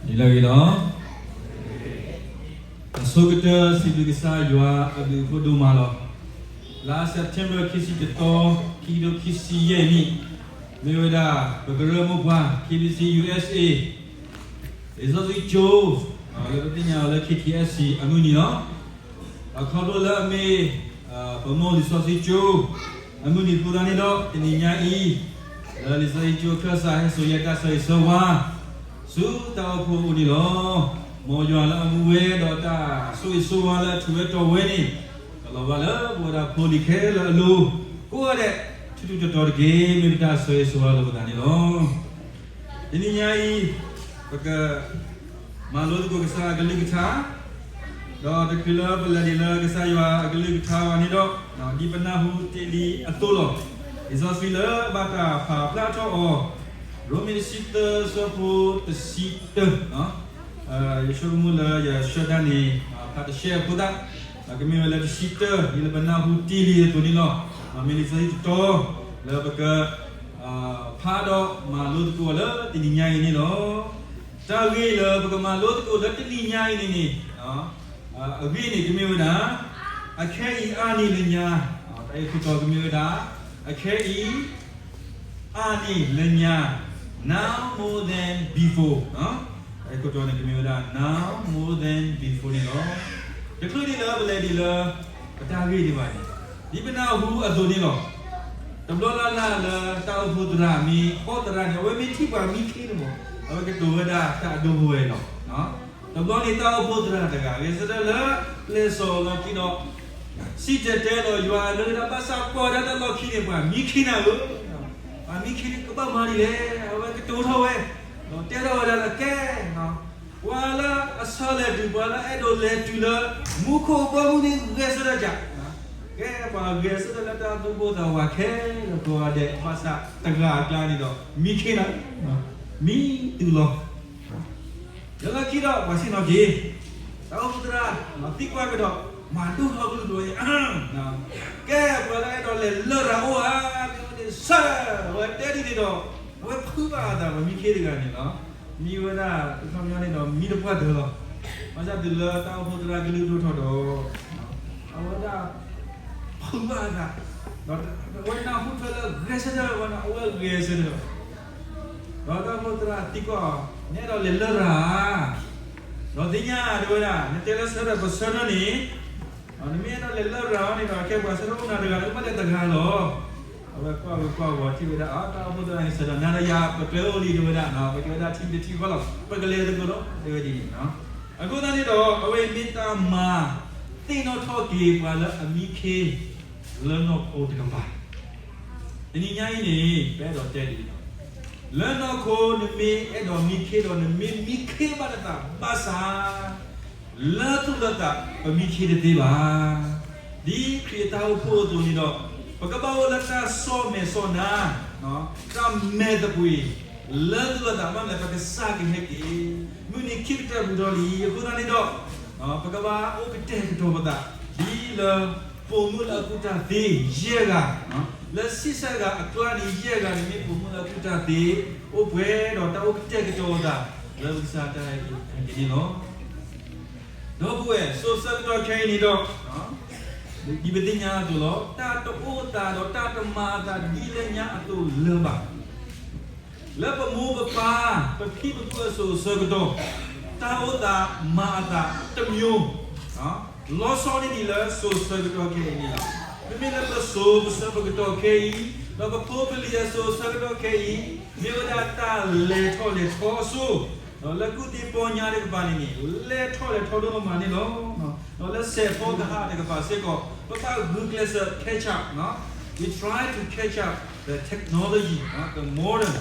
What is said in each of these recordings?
လၢဂ့ၤလီၤ. အဆိကတၢၢ် စံးဘျုးကစၢ်ယွၤအဘျုးအဖှိၣ်ဒိၣ်မးလီၤ. လါ September ခံဆံတသီ, ခံကထိခံဆံယဲၢ်နံၣ်, မ့ၢ်ဝဲဒၣ် ပကရၢမိၢ်ပှၢ် K B C U S A လံာ်စီဆှံကၠိ လၢပသ့ၣ်ညါအီၤလၢ K T S C အမုၢ်နံၤလီၤ. အခီဖျိလၢအမ့ၢ် ပမိၢ်လံာ်စီဆှံကၠိ အမုၢ်နံၤအဃိသတးန့ၣ်ဒီး တနံၤညါအံၤ လၢလံာ်စီဆှံကၠိအခၢၣ်စး ဟဲစိာ်ယဲတၢ်ဆၢဂ့ၤဆၢဝါ ဆူတၢ်အိၣ်ဖှိၣ်အအိၣ်န့ၣ်လီၤ. မ်ယွၤလၢအမူဝဲဒီးတၢ်ဆိၣ်ဂ့ၤဆိၣ်ဝါလၢအထူးဝဲတီၤဝဲန့ၣ် ကလီၤဘၣ်လၢပဝဲဒၣ်ဖိလံၤခဲလၢာ်အလိၤ ကိးဂၤဒဲး ထူးထူးတီၤတီၤတက့ၢ်. မ့ၢ်ပတၢ်ဆၢဂ့ၤဆၢဝါလၢပသးန့ၣ်လီၤ. တနံၤညါအံၤ ပက မၤလိသကိးကစၢ်အကလုၢ်ကထါ, ဒီးတချုးလၢပလဲၤဒံးလၢကစၢ်ယွၤအကလုၢ်ကထါဘၣ်န့ၣ်ဒီး, ဒ်ပနၢ်ဟူတ့ၢ်လံအသိးလီၤ. လံာ်စီဆှံလၢဘၣ်တၢ်ဖးဖျါထီၣ်အီၤ, ရိမ့ၤတဆံသၢ ဆၢဖိတဆံတၢ, ယဆိကမိၣ်လၢယဆှၢတၢ်န့ၣ် ဖးတရှဲအဃိသတး, ကမ့ၢ်ဝဲလၢတဆံတၢ ဒ်လၢပနၢ်ဟူတ့ၢ်လံအသိးန့ၣ်လီၤ. မ့ၢ်လံာ်စီဆှံတတီၤ လၢပက ဖးဒီးမၤလိသကိးလၢတနံၤညါအံၤန့ၣ်လီၤ. တၢ်ဂ့ၢ်လၢပကမၤလိသကိးလၢတနံၤညါအံၤန့ၣ်န့ၣ်, အဂ့ၢ်န့ၣ်ကမ့ၢ်ဝဲဒၣ်, အခဲအံၤအါန့ၢ်လၢညါ, တၢ်ဂ့ၢ်ခိၣ်တီကမ့ၢ်ဝဲဒၣ်, အခဲအံၤ အါန့ၢ်လၢညါ, now more than before, တၢ်ဂ့ၢ်ခိၣ်တီန့ၣ်ကမ့ၢ်ဝဲဒၣ် now more than before န့ၣ်လီၤ. တချုးဒံးလၢပလဲၤဒံးလၢ ပတၢ်ဂ့ၢ်ဒံးဘၣ်န့ၣ်, ဒ်ပနၢ်ဟူအသိးန့ၣ်လီၤ. တဘျီလၢ်လၢ်လၢတၢ်အိၣ်ဖှိၣ်သရၣ်မ့ၢ်ဟီသရၣ်န့ၣ် အဝဲမ့ၢ်ထံၣ်ပှၤမံခ့န့ၣ်မး, အဝဲကတိၤဝဲဒၣ်တၢ်အဒိဖိဝဲလီၤ. တဘျီန့ၣ်တၢ်အိၣ်ဖှိၣ်သရၣ်တဂၤ ဂဲၤဆၢထၢၣ်လၢပျဲစီၤလီၢ်ခံဒီး စံၣ်တဲၤတဲလီၤယွၤလၢဒၣ်ဘၣ်ဆၣ်ကွၢ်ဝဲဒၣ်တၢ်လီၢ်ခံန့ၣ် ပှၤမံခ့နၤဧၢ, ပှၤမံခ့န့ၣ်ကဘၣ်မၤဒ်လဲၣ်, အဝဲကတိၤထီၣ်ဝဲ, ဒီးတဲထီၣ်ဝဲဒၣ်လၢကဲ, ပှၤလၢအဆၢလဲၤတုၤ ပှၤလၢအဲၣ်ဒိးလဲၤတုၤလၢ မူခိၣ်ဘီမုၢ်န့ၣ်ဂဲၤဆၢထၢၣ်က, ကဲပှၤဂဲၤဆၢထၢၣ်လၢတၢ်သူၣ်ပိၢ်သးဝးခဲလၢာ်ကိးဂၤဒဲး ဘၣ်ဆၣ်တဂၤအကျါန့ၣ်ဒီး မံခ့နၤ, မံတုၤလီၤ. လၢလီၢ်ခံဒီးပှၤဆ့ၣ်နီၤက့ၤ, တၢ်အိၣ်ဖှိၣ်သရၣ်သံကွၢ်ကဒီး, မၤဒိၣ်ထီၣ်ကလုၢ်ဒိၣ်အံၤ, ကဲပှၤလၢအဲၣ်ဒိးလဲၤလရာ်အိၣ်ဧါ, ဒ်န့ၣ်ဆၢ, အဝဲတဲဒ်န့ၣ်ဒီး, အဝဲဖုးဘၣ်အသး ပှၤမံခ့တဂၤန့ၣ်လီၤ. မံဝဲဒၣ်တခီပညီန့ၣ်ဒီး မံတပှၢ်တၢၢ်လီၤ. ဘၣ်ဆၣ်တုၤလၢတၢ်အိၣ်ဖှိၣ်သရၣ်ကလုၢ်ဒိၣ်ထီၣ်ဒီး အဝဲဒၣ် ဖုးဘၣ်အသး, ဒီးအဝဲနၢ်ဟူထွဲလၢဂဲၤဆၢထၢၣ်ဝဲန့ၣ် အဝဲဂဲၤဆၢထၢၣ်, ဒီးတၢ်အိၣ်ဖှိၣ်သရၣ်သံကွၢ်အီၤ, နအဲၣ်ဒိးလဲၤလရာ်ဧါ, ဒီးသ့ၣ်ညါတဲဝဲဒၣ် နတဲလၢဆၢထၢၣ်ပဆၢထၢၣ်န့ၣ်, နမ့ၢ်အဲၣ်ဒိးလဲၤလရာ်န့ၣ်ဒီး အခဲပှၤဆၢထၢၣ်အိၣ်နၤတဂၤဒီး ကဘၣ်လဲၤတဂၤလီၤ. အဝဲကွၢ်ဝဲကွၢ်ဝီၤထံၣ်ဝဲဒၣ် အတၢ်အိၣ်ဖှိၣ်သရၣ်န့ၣ်ဆၢထၢၣ် နၤဒီးယၤပကျဲအိၣ်လံတဲဝဲဒၣ်, ပကဲဝဲဒၣ်ထံတထံဃီလီၤ, ပကလဲၤသကိးလီၤ တဲဝဲဒ်န့ၣ်. အဃိသတးန့ၣ်ဒီး အဝဲအံၤမ့ၢ်တၢ်မၤသ့ၣ်နီၣ်ထီၣ်က့ၤပှၤလၢအမံခ့ လၢနီၢ်ခိတကပၤ တနံၤညါအံၤန့ၣ် ပအဲၣ်ဒိးတဲဒ်အံၤလီၤ. လၢနီၢ်ခိနမ့ၢ်အဲၣ်ဒိးမံခ့ဒီး နမ့ၢ်မံခ့ဘၣ်နသးဘၣ်ဆၣ်, လၢသူၣ်လၢသးပမံခ့တသ့ဘၣ်. ဒ်ခရံာ်အတၢ်အိၣ်ဖှိၣ်အသိးန့ၣ်ဒီး, ပကဘၣ်အိၣ်လၢတၢ်စီၣ်မဲာ်စီၣ်နါ, တၢ်မဲာ်သပှ့ၤ, လၢသူၣ်လၢသးဘၣ်မနုၤလဲၣ် ပကစၢ်ကဟဲက့ၤ, မုၢ်နံၤခံကတၢၢ်ပူၤထီၣ်လံ. အဃိသတးန့ၣ်ဒီး ပကဘၣ်အိၣ်ကတဲာ်ကတီၤပသး ဒ်လၢ ပိာ်မုၣ်လၢအကူၣ်တၢ်သ့ယဲၢ်ဂၤ, လၢဆံဆၢဂၤအကျါန့ၣ် ယဲၢ်ဂၤန့ၣ်မ့ၢ်ပိာ်မုၣ်လၢအကူၣ်တၢ်သ့, အိၣ်ပှဲၤဒီးတၢ်အိၣ်ကတဲာ်ကတီၤအသး လၢပကစၢ်တၢ်ဟဲက့ၤန့ၣ်လီၤ. ဒီပုၢ်ဝဲၢ် စိၤဆၢကတီၢ်ခဲအံၤန့ၣ်ဒီး, ဒ်ပသ့ၣ်ညါအသိးလီၤ, တၢ်တအိၣ်သးဒီးတၢ်တမၤအသးဒ်လၢညါအသိးလၢၤဘၣ်. လၢပမိၢ်ပပၢ် ပဖံပဖုအစိၤအဆၢကတီၢ်, တၢ်အိၣ်သးမၤအသးတမျိုး, လီၤဆီန့ၢ်ဒံးလၢစိၤဆၢကတီၢ်ခဲအံၤန့ၣ်လီၤ. မ့မ့ၢ်လၢပစိၤပဆၢကတီၢ်ခဲအံၤ, ဒီးပဖိပလံၤအစိၤဆၢကတီၢ်ခဲအံၤ, မ့ၢ်ဝဲဒၣ်တၢ်လဲၤထီၣ်လဲၤထီအစိၤ, ဒီးလၢကူၣ်သ့ပီညါတကပၤန့ၣ်န့ၣ် လဲၤထီၣ်လဲၤထီဒိၣ်မးန့ၣ်လီၤ. ဒီးလၢစဲးဖီကဟၣ်တကပၤစ့ၢ်ကီး ပဘၣ်ဂုာ်ကျဲးစၢး catch up, we try to catch up the technology, the modern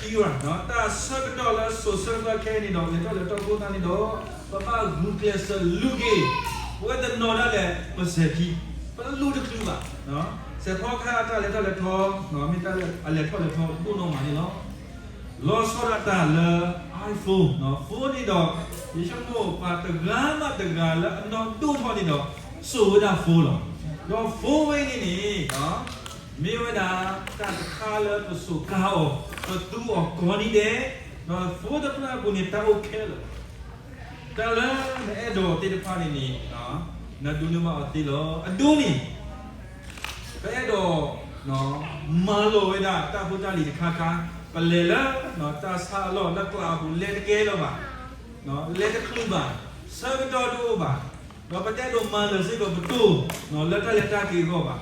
era, တၢ်ဆၢကတီၢ်လၢစိၤဆၢကတီၢ်ခဲအံၤန့ၣ်ဒီး လဲၤထီၣ်လဲၤထီအဃိသတးန့ၣ်ဒီး, ပဘၣ်ဂုာ်ကျဲးစၢးလူၤက့ၤ, ပဝဲတနီၤဒၣ်လဲာ်ပစဲၤခံ, ပလူၤတချုးဘၣ်. စဲးဖီကဟၣ်အတၢ်လဲၤထီၣ်လဲၤထီ, မ့ၢ်တၢ်လၢအလဲၤထီၣ်လဲၤထီဒိၣ်နီၢ်မးန့ၣ်လီၤ. လီၤဆီဒၣ်တၢ်လၢ iPhone, phone န့ၣ်ဒီး, ယဆိကမိၣ်ပှၤတဂၤမးတဂၤလၢအနီၢ်ဒိၣ်ထီၣ်န့ၣ်ဒီး, စိာ်ဝဲဒၣ် phone လီၤ. ဒီး phone ဝဲန့ၣ်န့ၣ်, မ့ၢ်ဝဲဒၣ်တၢ်တခါလၢပစိာ်ကါအီၤ, ပသူအီၤကိးနံၤဒဲး, ဒီး phone တဖျၢၣ်အပူၤန့ၣ် တၢ်အိၣ်ခဲလၢာ်, တၢ်လၢနအဲၣ်ဒိးသ့ၣ်တဖၣ်န့ၣ်န့ၣ် နဒိးန့ၢ်ဘၣ်အီၤသ့လီၤ. အဒိန့ၣ် ပအဲၣ်ဒိး မၤလီၤဝဲဒၣ်တၢ်ဖိတၢ်လံၤတခါခါ, ပလဲၤလၢ တၢ်ဆါအလီၢ်လၢကျးအပူၤ လဲၤတကဲလၢၤဘၣ်, လဲၤတချုးဘၣ်, ဆၢကတီၢ်တအိၣ်ဘၣ်, ဒီးပတအဲၣ်ဒိးမၤလၢာ်စ့ၢ်ကီးပတိၢ် လၢတၢ်လဲၤတၢ်က့ၤအဂီၢ်ဘၣ်.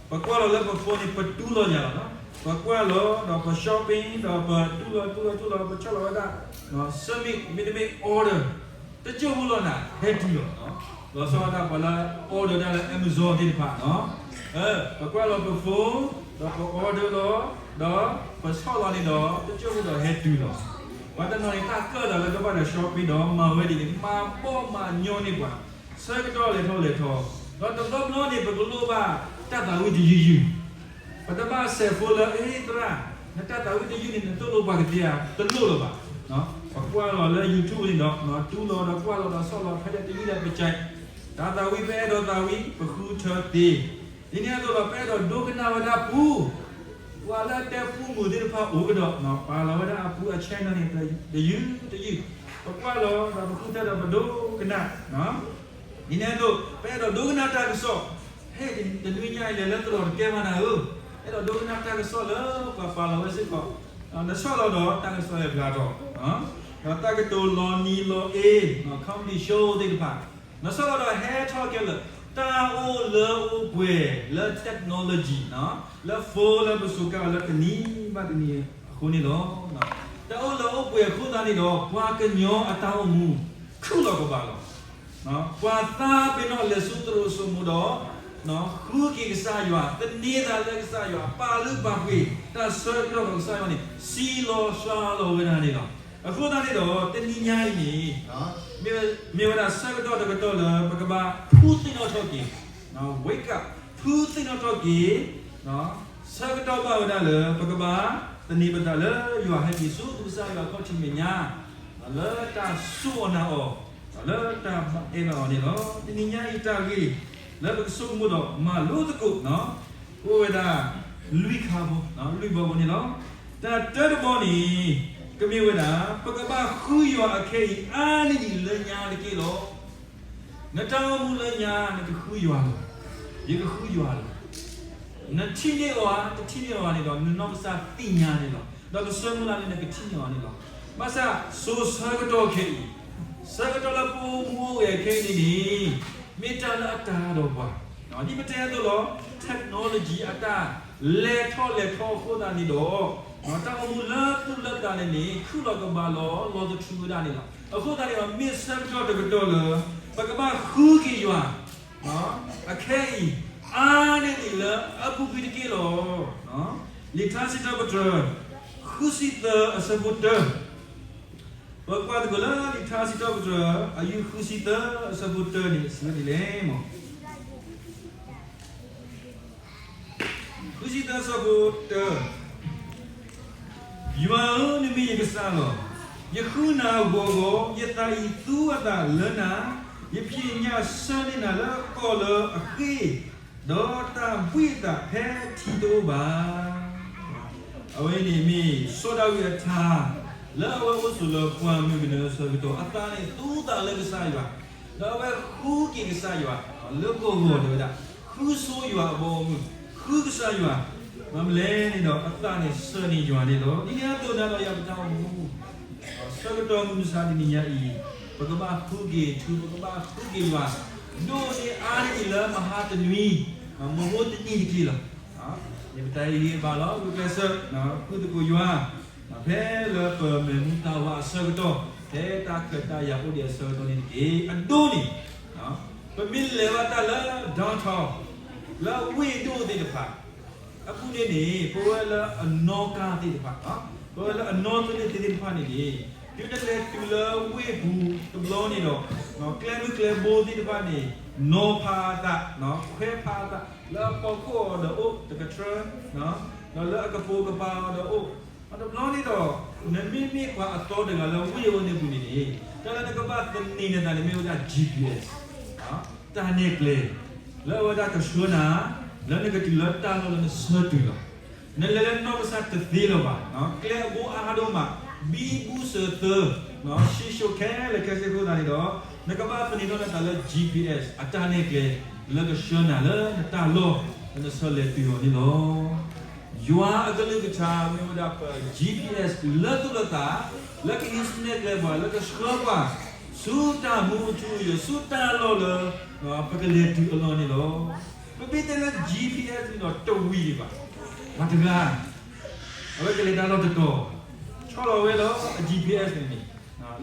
ပကွၢ်လီၤလၢပ phone န့ၣ် ပတူၢ်လီၤယၤလီၤ. ပကွၢ်လီၤဒီးပ shopping ဒီးပတူၢ်လီၤတူၢ်လီၤတူၢ်လီၤ ပဆီၣ်လီၤဝဲဒၣ် submit မ့တမ့ၢ် order တစိၢ်ဖိလီၤနၤ ဟဲတုၤလီၤ. လီၤဆီဒၣ်တၢ်ပှၤလၢ order ဒၣ်လၢ Amazon သ့ၣ်တဖၣ်, ပကွၢ်လီၤပ phone ဒီးပ order လီၤ, ဒီးပဆီၣ်လီၤန့ၣ်ဒီး တစိၢ်ဖိဒီးဟဲတုၤလီၤ. ပှၤတနီၤန့ၣ် တၢ်ကၢၣ်ဒီးလၢကဘၣ်ဒီး shopping ဒီးမၤဝဲဒ်န့ၣ် မၤဘီၣ်မၤညီန့ၢ်ပှၤ ဆၢကတီၢ်လဲၤထီၣ်လဲၤထီ, ဒီးတဘျီဘျီန့ၣ် ပကလိၣ်ဘၣ်တၢ်သးဝံၣ်တယုၢ်ယုၢ်, ပတဘၣ်စဲးဖိလၢ အ့ သရၣ်, နတၢ်သးဝံၣ်တယုၢ်န့ၣ် နသိၣ်လိပှၤကသ့ဧါ, တလိၣ်လၢၤဘၣ်. ပကွၢ်လီၤလၢ YouTube န့ၣ်ဒီး တူၢ်လီၤဒီးကွၢ်လီၤဒီးဆီၣ်လီၤဖဲလဲၣ်တယုၢ်လၢပကဲ, တၢ်သးဝံၣ် ပအဲၣ်ဒိးသးဝံၣ် ပဃုထၢသ့, ဒ်န့ၣ်အသိးဒီး ပအဲၣ်ဒိးဒိကနၣ်ဝဲဒၣ်ပူ ပှၤလၢအတဲပူမုာ်သ့ၣ်တဖၣ်အိၣ်ကဒီး ပာ်လီၤဝဲဒၣ်အပူအ channel န့ၣ် တယုၢ်တယုၢ်, ပကွၢ်လီၤဒီးပဃုထၢဒီးပဒိကနၣ် ဒ်န့ၣ်အသိး ပအဲၣ်ဒိးဒိကနၣ်တၢ်ကစီၣ်, ဟဲတနွံညါအံၤလဲၤလၢသရိာ်တကဲဘၣ်နၤဧၢ, အဲၣ်ဒိးဒိကနၣ်တၢ်ကစီၣ်လၢပှၤပာ်လီၤဝဲစ့ၢ်ကီး, နဆီၣ်လီၤဒီးတၢ်ကစီၣ်ဟဲဖျါထီၣ်, ဒီးတၢ်ကတိၤလီၤနံၤလီၤအ့, comedy show သ့ၣ်တဖၣ်, နဆီၣ်လီၤဒီးဟဲထီၣ်ကဲလၢာ်, တၢ်အိၣ်လၢအိၣ်ပှဲၤလၢ technology လၢ phone လၢပစူးကါအီၤလၢတနံၤဘၣ်တနံၤအဃိန့ၣ်လီၤ. တၢ်အိၣ်လၢအိၣ်ပှဲၤအဃိသတးန့ၣ်ဒီး ပှၤကညီအတၢ်အိၣ်မူ ခုၣ်လီၤကဘၣ်လီၤ. ပှၤသးပ့ၤနီၣ်လဲၤဆူသရိာ်စိမိၤဒီး ဃုက့ၤကစၢ်ယွၤ, သန့ၤသးလၢကစၢ်ယွၤ, ပာ်လုၢ်ပာ်ပှ့ၤတၢ်ဆၢကတီၢ်ဒီးကစၢ်ယွၤန့ၣ် စံးလီၤစှၤလီၤဝဲဒၣ်န့ၣ်လီၤ. အဃိသတးန့ၣ်ဒီး တနံၤညါအံၤန့ၣ် မ့ၢ်ဝဲဒၣ်ဆၢကတီၢ်တကတီၢ်လၢပကဘၣ်ဖုသ့ၣ်နီၣ်ထီၣ်က့ၤ, wake up, ဖုသ့ၣ်နီၣ်ထီၣ်က့ၤ ဆၢကတီၢ်ဘၣ်ဝဲဒၣ်လၢ ပကဘၣ်သန့ၤပသးလၢယွၤ ဟဲက့ၤဆူကစၢ်ယွၤအခီၣ်ထံးမဲာ်ညါ, လၢတၢ်စူၢ်အီၤနာ်အီၤ, လၢတၢ်အဲၣ်ဘၣ်အီၤန့ၣ်လီၤ. တနံၤညါအံၤတၢ်ဂ့ၢ်လၢပကဆိကမိၣ်ဒီးမၤလိသကိး အိၣ်ဝဲဒၣ် လွံၢ်ခါဖိ, လွံၢ်ဘီဖိန့ၣ်လီၤ. တၢ်တၢတဘီန့ၣ် ကမ့ၢ်ဝဲဒၣ် ပကဘၣ်ဃုယွၤအခဲအံၤ အါန့ၢ်ဒံးလၢညါတက့ၢ်လီၤ. နတၢ်အိၣ်မူလၢညါ နကဃုယွၤလီၤ, ယကဃုယွၤလီၤ. နထံၣ်န့ၢ်အီၤဧါ တထံၣ်န့ၢ်အီၤဧါန့ၣ်ဒီး နနီၢ်ကစၢ်သ့ၣ်ညါန့ၣ်လီၤ. ဒီးကဆၢမုၢ်လၢ်လၢနကထံၣ်န့ၢ်အီၤန့ၣ်လီၤ. ဘၣ်ဆၣ် စိၤဆၢကတီၢ်ခဲအံၤ, ဆၢကတီၢ်လၢပအိၣ်မူအိၣ်ဂဲၤခဲအံၤန့ၣ်န့ၣ် မ့ၢ်တၢ်လၢအတၢ်ဒီးပှၤ, ဒ်ပတဲအသိးလီၤ, technology အတၢ်လဲၤထီၣ်လဲၤထီအဃိသတးန့ၣ်ဒီး တၢ်အိၣ်မူလၢသူၣ်လၢသးန့ၣ်န့ၣ် ခုၣ်လီၤကဘၣ်လီၤ လီၤသထြူးဝဲဒၣ်န့ၣ်လီၤ. အဃိသတးန့ၣ်ဒီး မ့ၢ်ဆၢကတီၢ်တကတီၢ်လၢ ပကဘၣ်ဃုက့ၤယွၤ အခဲအံၤ အါန့ၢ်ဒံးလၢအပူၤကွံာ်တက့ၢ်လီၤ. လံာ်ထါစံးထီၣ်ပတြၢၤ ဃုဆံသၢအဆၢဖိတၢ, ပကွၢ်သကိးလၢလံာ်ထါစံးထီၣ်ပတြၢၤ အယုၢ်ဃုဆံသၢအဆၢဖိတၢန့ၣ် စံးဝဲဒ်လဲၣ်မး ဃုဆံသၢအဆၢဖိတၢ, ယွၤဧၢ, နမ့ၢ်ယကစၢ်လီၤ. ယဃုနၤဂီၤဂီၤ, ယသးအံၤသူအသးလၢနၤ, ယဖံးညၣ်ဆၢန့ၢ်နၤလၢကီၢ်လၢအဃ့ၢ်, ဒီးတၢ်ဘှံးအသးဖဲထံတအိၣ်ဘၣ်. အဝဲန့ၣ်မ့ၢ်စီၤဒၤဝံးအထါ လၢအဝဲအိၣ်ဆိးလၢပှၢ်မုၢ်ကနၢအဆၢကတီၢ် အသးန့ၣ်သူသးလၢကစၢ်ယွၤ, ဒီးအဝဲဃုက့ၤကစၢ်ယွၤ လၢဂီၤဂီၤတဲဝဲဒၣ်, ဃုဆိယွၤအဘီအမုၢ်, ဃုကစၢ်ယွၤ, မ့ၢ်မနုၤလဲၣ်န့ၣ်ဒီး အသးန့ၣ်ဆၢန့ၢ်ယွၤန့ၣ်လီၤ. ဒ်န့ၣ်အသိးနၤဒီးယၤပတၢ်အိၣ်မူ ဆၢကတီၢ်မုၢ်မဆါတနံၤညါအံၤ, ပကဘၣ်ဃုက့ၤထူ, ပကဘၣ်ဃုက့ၤယွၤ, ဒိၣ်န့ၢ်အါန့ၢ်ဒံးလၢမဟါတနွံ, မဟါတနံၤတက့ၢ်လီၤ. ယပတၢ်ဟ့ၣ်ဂံၢ်ဟ့ၣ်ဘါလီၤ ဂုာ်ကျဲးစၢး ဃုသကိးယွၤ, ဖဲလၢပမဲာ်မူသၢဝါအဆၢကတီၢ်, ဖဲတၢ်ခွဲးတၢ်ယာ်အိၣ်ဒံးအဆၢကတီၢ်န့ၣ်တက့ၢ်. အဒိန့ၣ်, ပမ့ၢ်လဲၤဘၣ်တၢ်လၢ downtown လၢဝ့ၢ်ဒိၣ်သ့ၣ်တဖၣ် အပူၤန့ၣ်န့ၣ် ပဝဲလၢအနီၣ်ကါသ့ၣ်တဖၣ်, ပဝဲလၢအနီၣ်သန့ၣ်သ့ၣ်တဖၣ်န့ၣ်န့ၣ်, တုၤနလဲၤတုၤလၢဝ့ၢ်ပူၤတဘျီန့ၣ်ဒီး, ကျဲမုၢ်ကျဲဘိသ့ၣ်တဖၣ်န့ၣ်, နီၣ်ဖးအသး, ခွဲးဖးအသး, လၢအဖီခိၣ်အီၤဒီးအိၣ်တကထြၢ, ဒီးလၢအကပိာ်ကပၤအီၤဒီးအိၣ်, တဘျီန့ၣ်ဒီး, နမ့မ့ၢ်ပှၤအသီတဂၤလၢဝ့ၢ်အံၤန့ၣ်ပူၤန့ၣ်န့ၣ်, တၢ်လၢနကဘၣ်သန့ၤနသးန့ၣ်မ့ၢ်ဝဲဒၣ် GPS, တၢ်နဲၣ်ကျဲ, လၢအဝဲဒၣ်ကဆှၢနၤ, လၢနကတုၤလၢတၢ်လီၢ်လၢနဆၢတုၤလီၤ. နလဲၤလၢနီၢ်ကစၢ်တသ့လၢၤဘၣ်, ကျဲအဘိအါဒိၣ်မး, ဘံဘူစၢၤသၢ, ဆံၣ်ၡိၣ်ခဲလၢာ်ခဲဆ့အဃိသတးန့ၣ်ဒီး, နကဘၣ်သန့ၤထီၣ်နသးလၢ GPS အတၢ်နဲၣ်ကျဲ လၢကဆှၢနၤလၢနတၢ်လီၢ် လၢနဆၢလဲၤတုၤအီၤန့ၣ်လီၤ. ယွၤအကလုၢ်ကထါမ့ၢ်ဝဲဒၣ်ပ GPS လၢသူၣ်လၢသး, လၢကဟံးစုနဲၣ်ကျဲပှၤ, လၢကဆှၢပှၤ ဆူတၢ်မူအထူအယိာ် ဆူတၢ်လီၢ်လၢ ပကလဲၤတုၤအလီၢ်န့ၣ်လီၤ. ပမ့ၢ်တဲလၢ GPS န့ၣ်ဒီးတဝံၤဒံးဘၣ်, ပှၤတဂၤ အဝဲကလဲၤတၢ်လီၢ်တတီၤ, ဆီၣ်လီၤဝဲလၢအ GPS န့ၣ်န့ၣ်,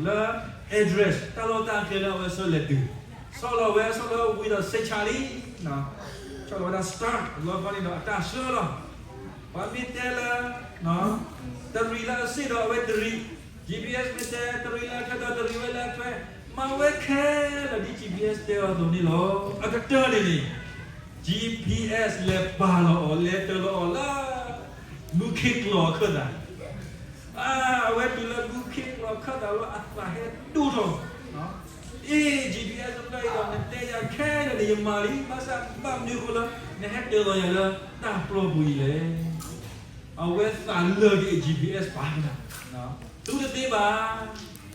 လၢ address တၢ်လီၢ်တၢ်ကျဲလၢအဝဲဆၢလဲၤတုၤ, ဆီၣ်လီၤဝဲ ဆီၣ်လီၤဝံၤဒီး စ့ၢ်ဆါလံ, ဆီၣ်လီၤဝဲဒၣ် start လီၤခီန့ၣ်ဒီးအတၢ်ဆှၢလီၤ. ပှၤမ့ၢ်တဲလၢ တရံးလၢအစ့ၣ်ဒီးအဝဲတရံး, GPS မ့ၢ်တဲတရံးလၢအချၢဒီးတရံးဝဲလၢအချၢ, မၤဝဲခဲလၢာ်ဒ် GPS တဲအီၤအသိးန့ၣ်လီၤ. အကတၢၢ်န့ၣ်န့ၣ် GPS လဲၤပာ်လီၤအီၤ လဲၤတၢၤလီၤအီၤလၢ မူခ့ကျိာ်အခၢၣ်သးန့ၣ်, အဝဲတုၤလၢမူခ့ကျိာ်အခၢၣ်သးလၢအသးဟဲဒိၣ်ထီၣ်, အ့ GPS တဖျၢၣ်အံၤဒီး နတဲယၤခဲလၢာ်န့ၣ် ယမၤလံ, ဘၣ်ဆၣ်ဘၣ်မနုၤအဃိလၢ နဟဲတၢၤလီၤယၤလၢတၢ်ပျီပူၤအံၤလဲၣ်. အဝဲသးလၢာ်က့ၤ GPS ပာ်နၤ, သူတသ့ဘၣ်.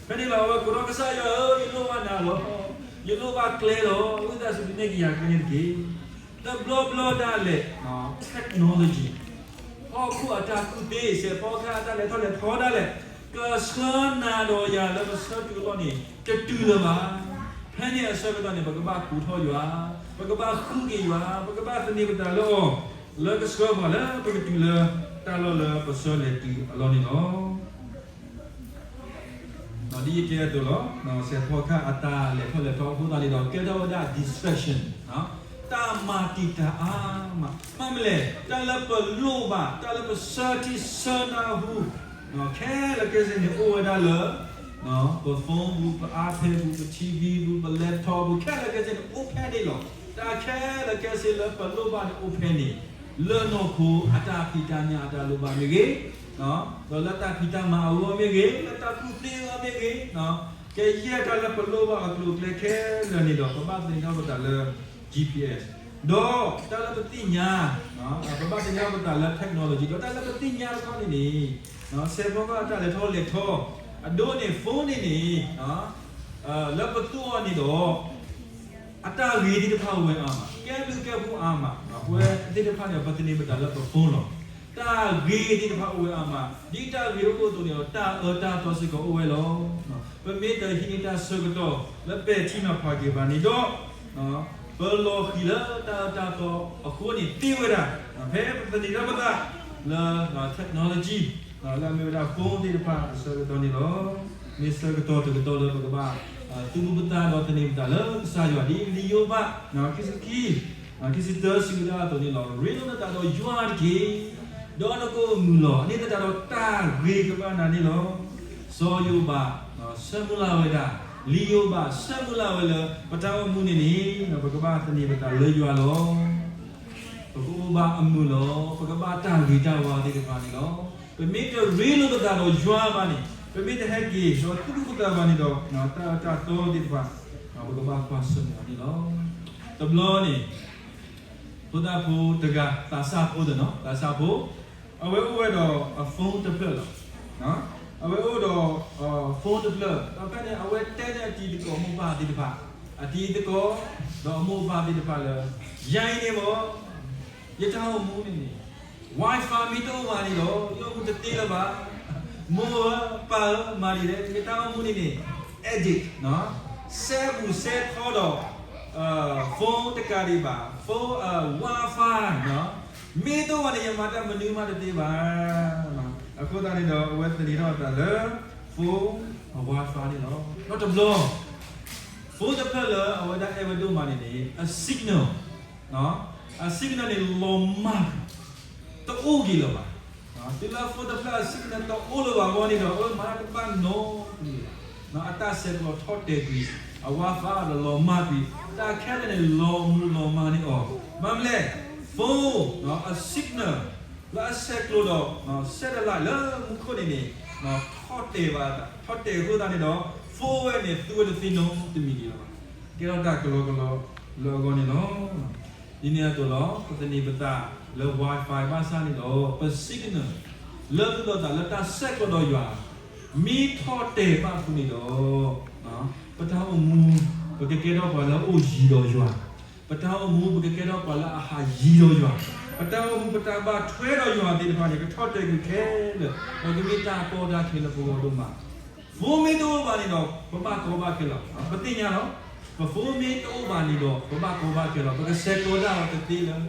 ဖဲန့ၣ်လီၤ အဝဲကိးထီၣ် ကစၢ်ယွၤဧၢ, ယလိၣ်ဘၣ်နၤလီၤ. ယလိၣ်ဘၣ်ကျဲလီၤ. ဝံသးစူၤဒုးနဲၣ်က့ၤယၤကျဲန့ၣ်တက့ၢ်. တဘျီဘျီဒၣ်လဲာ် technology ဟီၣ်ခိၣ်အတၢ်ကူၣ်သ့ စဲးဖီကဟၣ်အတၢ်လဲၤထီၣ်လဲၤထီဒၣ်လဲာ် ကဆှၢနၤဒီးယၤလၢပဆၢတုၤအလီၢ်န့ၣ် တတုၤလၢၤဘၣ်. ဖဲန့ၣ်အဆၢကတီၢ်န့ၣ် ပကဘၣ်ကိးထီၣ်ယွၤ, ပကဘၣ်ဃုက့ၤယွၤ, ပကဘၣ်သန့ၤပသးလၢအီၤ, လၢကဆှၢပှၤလၢပကတုၤလၢတၢ်လီၢ်လၢပဆၢလဲၤတုၤအလီၢ်န့ၣ်လီၤ. ဒ်ယတဲအသိးလီၤ, စဲးဖီကဟၣ်အတၢ်လဲၤထီၣ်လဲၤထီအဃိသတးန့ၣ်ဒီး ကဲထီၣ်ဝဲဒၣ် distraction, တၢ်မၤတံာ်တာ်အါမး. မ့ၢ်မနုၤလဲၣ်, တၢ်လၢပလိၣ်ဘၣ်, တၢ်လၢပဆၢထံဆၢနၢ်ဟူ ခဲလၢာ်ခဲဆ့န့ၣ် အိၣ်ဝဲဒၣ်လၢ ပ phone ပူၤ, ပ iPad ပူၤ, ပ ထံဝံပူၤ, ပ laptop ပူၤ, ခဲလၢာ်ခဲဆ့န့ၣ် အိၣ်ဖဲန့ၣ်လီၤ. တၢ်ခဲလၢာ်ခဲဆ့လၢပလိၣ်ဘၣ်န့ၣ်အိၣ်ဖဲန့ၣ်, လၢနီၢ်ခိအတၢ်ဖံးတၢ်ညၣ်အတၢ်လိၣ်ဘၣ်မ့ၢ်ဂ့ၤ, ဒီးလၢတၢ်ဖံးတၢ်မၤအဂီၢ်မ့ၢ်ဂ့ၤ, လၢတၢ်ကူၣ်သ့အဂီၢ်မ့ၢ်ဂ့ၤ, ကယဲၢ်တၢ်လၢပလိၣ်ဘၣ်အကျိၤအကျဲခဲလၢာ်န့ၣ်ဒီး ပဘၣ်သန့ၤထီၣ်ပသးလၢ GPS, ဒီးတၢ်လၢပသ့ၣ်ညါ, ပဘၣ်သန့ၤထီၣ်ပသးလၢ technology, ဒီးတၢ်လၢပသ့ၣ်ညါတခီန့ၣ်န့ၣ်, စဲးဖီကဟၣ်အတၢ်လဲၤထီၣ်လဲၤထီ, အဒိန့ၣ် phone န့ၣ်န့ၣ် လၢပသူအီၤန့ၣ်ဒီး အတၢ်ဂ့ၤသ့ၣ်တဖၣ်အိၣ်ဝဲအါမး, ကဲဘျုးကဲဖှိၣ်အါမး, ပဝဲသ့ၣ်တဖၣ်န့ၣ် ပသန့ၤပသးလၢပ phone လီၤ. တၢ်ဂ့ၤသ့ၣ်တဖၣ်အိၣ်ဝဲအါမး, ဒ်တၢ်ဂ့ၤတအိၣ်အသိးန့ၣ်ဒီး တၢ်အၢတၢ်သီစ့ၢ်ကီးအိၣ်ဝဲလီၤ. ပမ့ၢ်တဟံးန့ၢ်တၢ်ဆၢကတီၢ်လၢပဲာ်ထံနီၤဖးက့ၤဘၣ်န့ၣ်ဒီး ပလီၤဃံၤလၢတၢ်အၢတၢ်သီအဃိန့ၣ်သ့ဝဲဒၣ်, ဖဲပသန့ၤထီၣ်ပသးလၢ technology လၢအမ့ၢ်ဝဲဒၣ် phone သ့ၣ်တဖၣ်အဆၢကတီၢ်န့ၣ်လီၤ. မ့ၢ်ဆၢကတီၢ်တကတီၢ်လၢပကဘၣ် သူၣ်ပူၤသးပူၤဒီးသန့ၤပသးလၢကစၢ်ယွၤ ဒ်လံာ်ယိၤဘး ခံဆံခံ ခံဆံသၢ စံးဝဲဒၣ်အသိးန့ၣ်လီၤ. ရ့လိာ်နသးဒီးယွၤတက့ၢ်, ဒီးနကအိၣ်မုာ်လီၤ. အန့ၣ်သတးဒီးတၢ်ဂ့ၤကဘၣ်နၤန့ၣ်လီၤ. စီၤယိၤဘး ဆၢမုၢ်လၢ်ဝဲဒၣ်, လံာ်ယိၤဘး ဆၢမုၢ်လၢ်ဝဲလၢ ပတၢ်အိၣ်မူန့ၣ်န့ၣ် ပကဘၣ်သန့ၤပသးလၢယွၤလီၤ. ပကအိၣ်ဘၣ်အမုာ်လီၤ. ပကဘၣ်တၢ်ဂ့ၤတၢ်ဝါသ့ၣ်တဖၣ်န့ၣ်လီၤ. ပမ့ၢ်တရ့လိာ်ပသးဒီးယွၤဘၣ်န့ၣ်, ပမ့ၢ်တဟဲက့ၤဒီးသူၣ်ပူၤသးပူၤဘၣ်န့ၣ်ဒီး တၢ်အၢတၢ်သီသ့ၣ်တဖၣ် ပကဘၣ်ကွၢ်ဆၢၣ်မဲာ်အီၤန့ၣ်လီၤ. တဘျီန့ၣ် ဖိသၣ်ဖိတဂၤ သးစၢ်ဖိသ့ၣ်နီၤ, သးစၢ်ဖိ, အဝဲအိၣ်ဝဲဒီးအ phone တဖျၢၣ်လီၤ. အဝဲအိၣ်ဒီး phone တဖျၢၣ်, ဒီးဖဲန့ၣ် အဝဲတဲန့ၢ်အတံၤသကိးမိၢ်ပၢ်သ့ၣ်တဖၣ်, အတံၤသကိး ဒီးအမိၢ်ပၢ်သ့ၣ်တဖၣ်လၢ ယၤအံၤန့ၣ်ဘၣ် ယတၢ်အိၣ်မူန့ၣ်န့ၣ် Wi-Fi မ့ၢ်တအိၣ်ဘၣ်န့ၣ်ဒီး ယအိၣ်မူတသ့လၢၤဘၣ်. မိၢ်ဧၢ ပၢ်ဧၢ မၤဒ်လဲၣ်, ယတၢ်အိၣ်မူန့ၣ်န့ၣ် addict စဲဘူးစဲထီဒီး phone တကးဒံးဘၣ်, phone Wi-Fi မ့ၢ်တအိၣ်ဘၣ်န့ၣ် ယမၤတၢ်မနုၤမးတသ့ဘၣ်. အဃိသတးန့ၣ်ဒီး အဝဲသန့ၤထီၣ်အသးလၢ phone Wi-Fi န့ၣ်လီၤ. ဒီးတဘျီ phone တဖျၢၣ်လၢအဝဲဒၣ်အဲၣ်ဝဲဒိၣ်မးန့ၣ်န့ၣ် အ signal, အ signal န့ၣ်လီၤမၢ် တအိၣ်က့ၤလၢၤဘၣ်. တုၤလၢ phone တဖျၢၣ်အ signal တအိၣ်လၢၤဘၣ်အဂီၢ်န့ၣ်ဒီး အဝဲမၤတၢ်တဘၣ်နီတမံၤဘၣ်. အတၢ်ဆဲးကျိးထီၣ်တဲာ်ကွံာ်, အ Wi-Fi ဒီးလီၤမၢ်ကွံာ်, တၢ်ခဲလၢာ်န့ၣ် လီၤမူလီၤမၢ်န့ၢ်အီၤ. ဘၣ်မနုၤလဲၣ်, phone အ signal လၢအဆဲးကျိးဒီး satellite လၢမူခိၣ်န့ၣ်န့ၣ် ထီၣ်တဲာ်ဘၣ်, ထီၣ်တဲာ်အဃိသတးန့ၣ်ဒီး phone ဝဲန့ၣ် သူဝဲတသ့နီတမံၤဒံးလၢၤဘၣ်. ကဲထီၣ်တၢ်ကလီကလီလၢအဂီၢ်န့ၣ်လီၤ. ဒ်န့ၣ်အသိးလီၤ, ပသန့ၤပသးလၢ Wi-Fi ဘၣ်ဆၣ်န့ၣ်ဒီး ပ signal လၢသူၣ်လၢသးလၢတၢ်ဆဲးကျိးဒီးယွၤ မ့ၢ်ထီၣ်တဲာ်ဘၣ်အဃိန့ၣ်ဒီး, ပတၢ်အိၣ်မူ, ပကကဲထီၣ်ပှၤလၢအအိၣ်ယံၤဒီးယွၤ, ပတၢ်အိၣ်မူ ပကကဲထီၣ်ပှၤလၢအဟးယံၤဒီးယွၤ, ပတၢ်အိၣ်မူ ပတၢ်ဘၣ်ထွဲဒီးယွၤသ့ၣ်တဖၣ်န့ၣ် ကထီၣ်တဲာ်ကွံာ်ခဲလၢာ်, ဒီးကမ့ၢ်တၢ်ကီတၢ်ခဲလၢပဂီၢ်ဒိၣ်မး. ဖိမ့ၢ်တအိၣ်ဘၣ်န့ၣ်ဒီး ပဘၣ်ကီဘၣ်ခဲလီၤ. ပသ့ၣ်ညါလီၤ. ပဖိမ့ၢ်တအိၣ်ဘၣ်န့ၣ်ဒီး ပဘၣ်ကီဘၣ်ခဲလီၤ. ပကဆဲးကျိးတၢ်အီၤတသ့လၢ,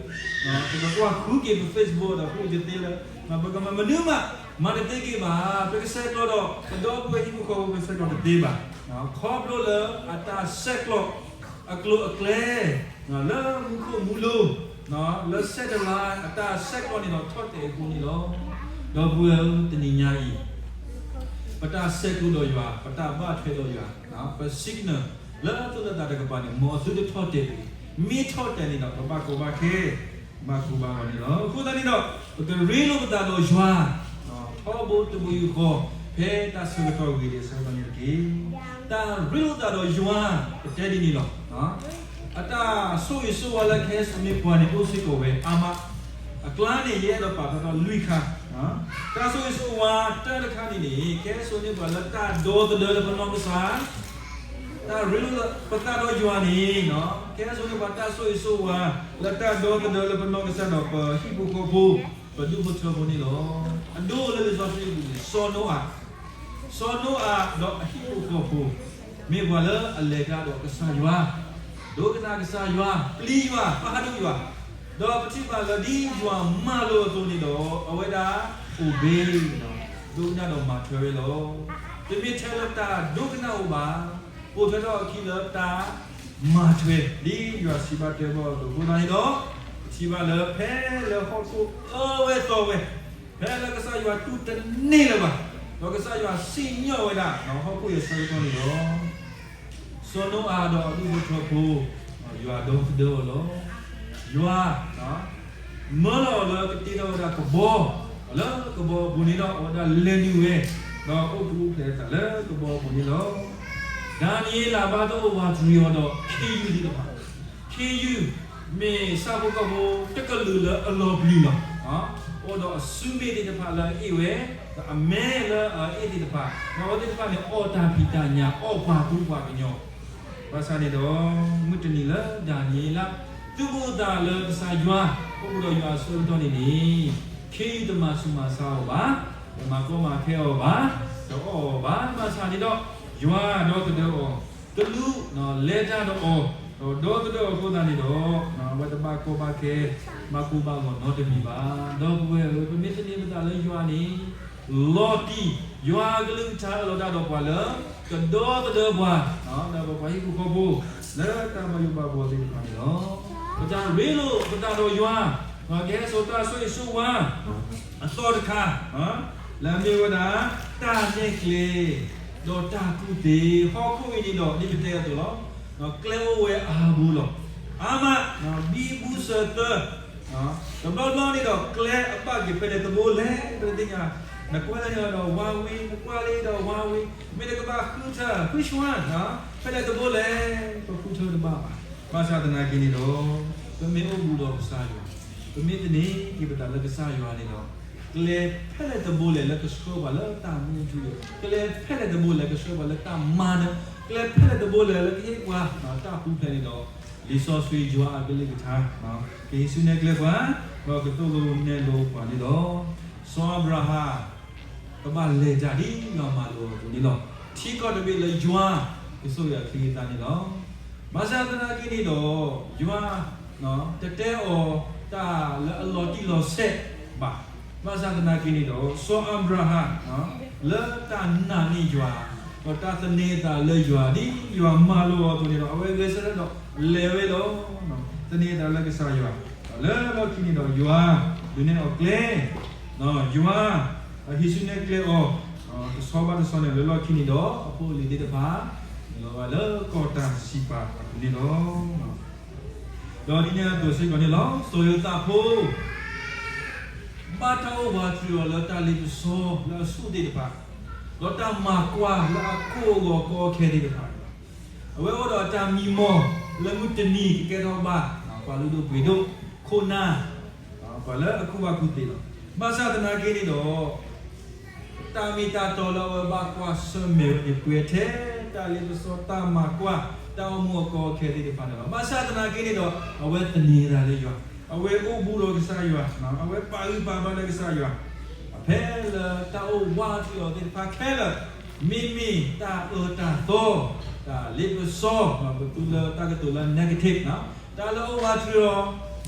ပကကွၢ်ဃုက့ၤပ Facebook ဒီးဃုတသ့လၢ, ပကမၤမနုၤမး, မၤတသ့က့ၤဘၣ်. ပကဆဲးကျိးဒီး ပဒီပုၢ်ဝဲၢ်ဟံၣ်ဖိဃီဖိ ပကဆဲးကျိးတသ့ဘၣ်. ခီဖျိလၢအတၢ်ဆဲးကျိး အကျိၤအကျဲ လၢမူခိၣ်မူလိၤ, လၢဆဲးတလါအတၢ်ဆဲးကျိးန့ၣ်ဒီး ထီၣ်တဲာ်အဃိန့ၣ်လီၤ. ဒီပုၢ်ဝဲၢ်ဧၢ, တနံၤညါအံၤ ပတၢ်ဆဲးကျိးဒီးယွၤ, ပတၢ်ဘၣ်ထွဲဒီးယွၤ, ပ signal လၢသူၣ်လၢသးတကပၤန့ၣ် မ်အသုတထီၣ်တဲာ်တဂ့ၤ. မ့ၢ်ထီၣ်တဲာ်န့ၣ်ဒီး ပဘၣ်ကီဘၣ်ခဲ, ဘၣ်ကိၢ်ဘၣ်ဂီၤန့ၣ်လီၤ. အဃိသတးန့ၣ်ဒီး ပကရ့လိာ်ပသးဒီးယွၤ ထီဘိတဘိယူၢ်ဃီ ဖဲတၢ်ဆၢကတီၢ်ဂ့ၤဒဲးအဆၢကတီၢ်န့ၣ်တက့ၢ်. တၢ်ရ့လိာ်သးဒီးယွၤ ပတဲဒ်န့ၣ်လီၤ. အတၢ်ဆိၣ်ဂ့ၤဆိၣ်ဝါလၢကဟဲစိာ်န့ၢ်ပှၤန့ၣ် အိၣ်စ့ၢ်ကီးဝဲအါမး, အကျါန့ၣ် ယအဲၣ်ဒိးပာ်ဖျါထီၣ်လွံၢ်ခါ. တၢ်ဆိၣ်ဂ့ၤဆိၣ်ဝါတၢ်တခါန့ၣ်န့ၣ် ကဟဲစိာ်န့ၢ်ပှၤလၢတၢ်ဒီသဒၢလၢပနီၢ်ကစၢ်, တၢ်ရ့လိာ်ပသးဒီးယွၤန့ၣ်, ကဟဲစိာ်န့ၢ်ပှၤတၢ်ဆိၣ်ဂ့ၤဆိၣ်ဝါ လၢတၢ်ဒီသဒၢလၢပနီၢ်ကစၢ်ဒီးပဟံၣ်ဖိဃီဖိ, ပဒူၣ်ဖိထၢဖိန့ၣ်လီၤ. အဒိလၢလံာ်စီဆှံအပူၤန့ၣ် စီၤနိအၤ, စီၤနိအၤဒီးအဟံၣ်ဖိဃီဖိ မ့ၢ်ပှၤလၢအလဲၤတၢ်ဒီးကစၢ်ယွၤ, ဒိကနၣ်ကစၢ်ယွၤ, ပျံၤယွၤ, ပာ်ဒိၣ်ယွၤ, ဒီးပထံၣ်ဘၣ်လၢဒ်ယွၤမၤလိာ်အသိးန့ၣ်ဒီး အဝဲဒၣ်အိၣ်ဘှံး, ဒိကနၣ်ဒီးမၤထွဲဝဲလီၤ. တမ့ၢ်ထဲလၢတၢ်ဒိကနၣ်အိၣ်ဘၣ်, ပိာ်ထွဲထီၣ်အခံလၢတၢ်မၤထွဲ ဒ်ယွၤစံးဘၣ်တဲဘၣ်အသိးအဃိသတးန့ၣ်ဒီး, ပထံၣ်ဘၣ်လၢဖဲလၢဟီၣ်ခိၣ်အၢဝဲသီဝဲ, ဖဲလၢကစၢ်ယွၤတူၢ်တန့ၢ်လၢၤဘၣ်, ဒီးကစၢ်ယွၤစံၣ်ညီၣ်ဝဲဒၣ်ဟီၣ်ခိၣ်အံၤအဆၢကတီၢ်န့ၣ်လီၤ. စီၤနိအၤဒီးအဒူၣ်ဖိထၢဖိ, ယွၤဒီသဒၢအီၤလီၤ. ယွၤ မၢလီၤအီၤလၢကတ့ထီၣ်ဝဲဒၣ်ကဘီ, လၢကဘီအပူၤန့ၣ်ဒီး အဝဲဒၣ်လဲၤနုာ်ဝဲ, ဒီးအိၣ်ကူအိၣ်ဖျဲးသးလၢကဘီအပူၤန့ၣ်လီၤ. ဒၤနံးယ့လးဘၣ်တအိၣ်ဝးတရံးအီၤဒီးခ့ယုၢ်သ့ၣ်တဖၣ်, ခ့ယုၢ် မ့ၢ်ဆၣ်ဖိကီၢ်ဖိတကလုာ်လၢအလီၤပျံၤလီၤ. အိၣ်ဒီးအစုမ့ၣ်သ့ၣ်တဖၣ်လၢအအ့ၣ်ဝဲ, ဒီးအမဲလၢအအ့ၣ်သ့ၣ်တဖၣ်, ဒီးအဝဲသ့ၣ်တဖၣ်န့ၣ် အီၣ်တၢ်ဖံးတၢ်ညၣ်, အီၣ်ပှၤကူပှၤကညီ, ဘၣ်ဆၣ်န့ၣ်ဒီး မုၢ်တနံၤလၢဒၤနံးယ့လး သုးဘူးသးလၢကစၢ်ယွၤ, အိၣ်ဘူးဒီးယွၤအဆၢကတီၢ်န့ၣ်န့ၣ်, ခ့ယုၢ်တမၤဆူးမၤဆါအီၤဘၣ်, တမၤကီမၤခဲအီၤဘၣ်, တအီၣ်အီၤဘၣ်, ဘၣ်ဆၣ်န့ၣ်ဒီး ယွၤဒီသဒၢအီၤ, တလူး, လဲၤတၢ်ဒီးအီၤ, ဒီးဒီသဒၢအီၤအဃိသတးန့ၣ်ဒီး, အဝဲတဘၣ်ကီဘၣ်ခဲ, ဘၣ်ကိၢ်ဘၣ်ဂီၤနီတမံၤဘၣ်. ဒီပုၢ်ဝဲၢ်ဧၢ, ပမ့ၢ်သန့ၤပသးလၢယွၤန့ၣ်, လီၤတံၢ်, ယွၤအကလုၢ်ကထါအၢၣ်လီၤတၢ်ဒီးပှၤလၢ ကဒီသဒၢပှၤ, ဒီးပပှၤဟံၣ်ဖိဃီဖိ, လၢတၢ်ဘၣ်ယိၣ်ဘၣ်ဘှီသ့ၣ်တဖၣ်န့ၣ်လီၤ. ပတၢ်ရ့လိာ်ပသးဒီးယွၤ, ကဟဲစိာ်တၢ်ဆိၣ်ဂ့ၤဆိၣ်ဝါ အသီတခါ, လၢအမ့ၢ်ဝဲဒၣ် တၢ်နဲၣ်ကျဲ, ဒီးတၢ်ကူၣ်သ့, ဟီၣ်ခိၣ်အံၤန့ၣ်ဒီး ဒ်ပတဲအသိးလီၤ. ကျဲအိၣ်ဝဲအါဘိလီၤ. အါမး, ဘံဘူစၢၤသၢ, တဘျီဘျီန့ၣ်ဒီး ကျဲအဘၣ်က့ၤဖဲလဲၣ်တဘိလဲၣ် ပတသ့ၣ်ညါ, နကွၢ်လၢန့ၣ်ဒီး one way, နကွၢ်လၢဒီး one way, မ့ၢ်နကဘၣ်ဃုထၢ which one, ဖဲလဲၣ်တဘိလဲၣ်, ပဃုထၢတဘၣ်ဘၣ်. ဘၣ်ဆၣ်သနာ်က့န့ၣ်ဒီး, ပမ့ၢ်အိၣ်ဘူးဒီးကစၢ်ယွၤ, ပမ့ၢ်သန့ၤက့ၤပသးလၢကစၢ်ယွၤန့ၣ်ဒီး, ကျဲဖဲလဲၣ်တဘိလဲၣ်လၢကဆှၢပှၤလၢတၢ်မူထူယိာ်, ကျဲဖဲလဲၣ်တဘိလဲၣ်ကဆှၢပှၤလၢတၢ်မၤနၢၤ, ကျဲဖဲလဲၣ်တဘိလဲၣ်လၢကဟ့ၣ်ပှၤ တၢ်ပူၤဖျဲးန့ၣ်ဒီး, လံာ်စီဆှံယွၤအကလုၢ်ကထါ, ကဟံးစုနဲၣ်ကျဲပှၤ, ဒီးကသိၣ်လိနဲၣ်လိပှၤန့ၣ်လီၤ. စီၤအၤဘြၤဟၣ် ကဘၣ်လဲၤတၢ်ဒ်ယွၤမၤလိာ်အသိးန့ၣ်လီၤ. ထံကီၢ်တဘ့ၣ်လၢယွၤ ကဆိၣ်ဂ့ၤအချံအသၣ်န့ၣ်လီၤ. ဘၣ်ဆၣ်သနာ်က့န့ၣ်ဒီး, ယွၤ တတဲအီၤတၢ်လၢအလီၤတံၢ်လီၤဆဲးဘၣ်. ဘၣ်ဆၣ်သနာ်က့န့ၣ်ဒီး စီၤအၤဘြၤဟၣ် လၢတၢ်နာ်န့ၢ်ယွၤ, ဒီးတၢ်သန့ၤအသးလၢယွၤ ဒ်ယွၤမၤလိာ်အီၤအသိးန့ၣ်ဒီး အဝဲဂဲၤဆၢထၢၣ်ဒီးလဲၤဝဲလီၤ. သန့ၤအသးလၢကစၢ်ယွၤ, ဒီးလၢလီၢ်ခံန့ၣ်ဒီးယွၤ ဒုးနဲၣ်အီၤကျဲ, ယွၤ ဟံးစုနဲၣ်ကျဲအီၤ, တဆီဘၣ်တဆီန့ၣ် လၢလီၢ်ခံန့ၣ်ဒီး အဖိအလံၤသ့ၣ်တဖၣ် နုာ်လီၤဘၣ်လၢကီၢ်တၢ်စံးပာ်အပူၤန့ၣ်လီၤ. ဒီးဒ်န့ၣ်အသိးစ့ၢ်ကီးန့ၣ်လီၤ. စီၤယိၤသးဖိ ဘၣ်တၢ်အိၣ်ဝးတရံးအီၤလၢတၢ်လ့ပစီလၢအဆူၣ်သ့ၣ်တဖၣ်, ဒီးတၢ်မၤကွၢ်လၢအကိၢ်အဂီၤကီခဲသ့ၣ်တဖၣ်န့ၣ်လီၤ. အဝဲအိၣ်ဒီးတၢ်မံမီၢ်လၢမုၢ်တနံၤကကဲထီၣ်ဘၣ် ပှၤလုၢ်ဒိၣ်ပှ့ၤဒိၣ်, ခိၣ်နၢ်, ပှၤလၢအကူၣ်ဘၣ်ကူၣ်သ့လီၤ. ဘၣ်ဆၣ်သနာ်က့န့ၣ်ဒီး တၢ်မ့ၢ်တၢ်တီလၢအဝဲဘၣ်ကွၢ်ဆၢၣ်မဲာ်ဝဲန့ၣ် ပှဲၤထဲတၢ်လ့ပစီ တၢ်မၤကွၢ် တၢ်အိၣ်မူအကီအခဲသ့ၣ်တဖၣ်န့ၣ်လီၤ. ဘၣ်ဆၣ်သနာ်က့န့ၣ်ဒီး အဝဲသန့ၤအသးလၢယွၤ, အဝဲအိၣ်ဘူးဒီးကစၢ်ယွၤ, အဝဲပာ်ဂံၢ်ပာ်ဘါလၢကစၢ်ယွၤ, ဖဲလၢတၢ်အိၣ်ဝးတ့ၢ်အီၤသ့ၣ်တဖၣ်ခဲလၢာ် မ့မ့ၢ်တၢ်အၢတၢ်သီ, တၢ်လ့ပစီ, ပသူလၢတၢ်ကတိၤလၢ negative တၢ်လၢအအိၣ်ဝးတ့ၢ်အီၤ,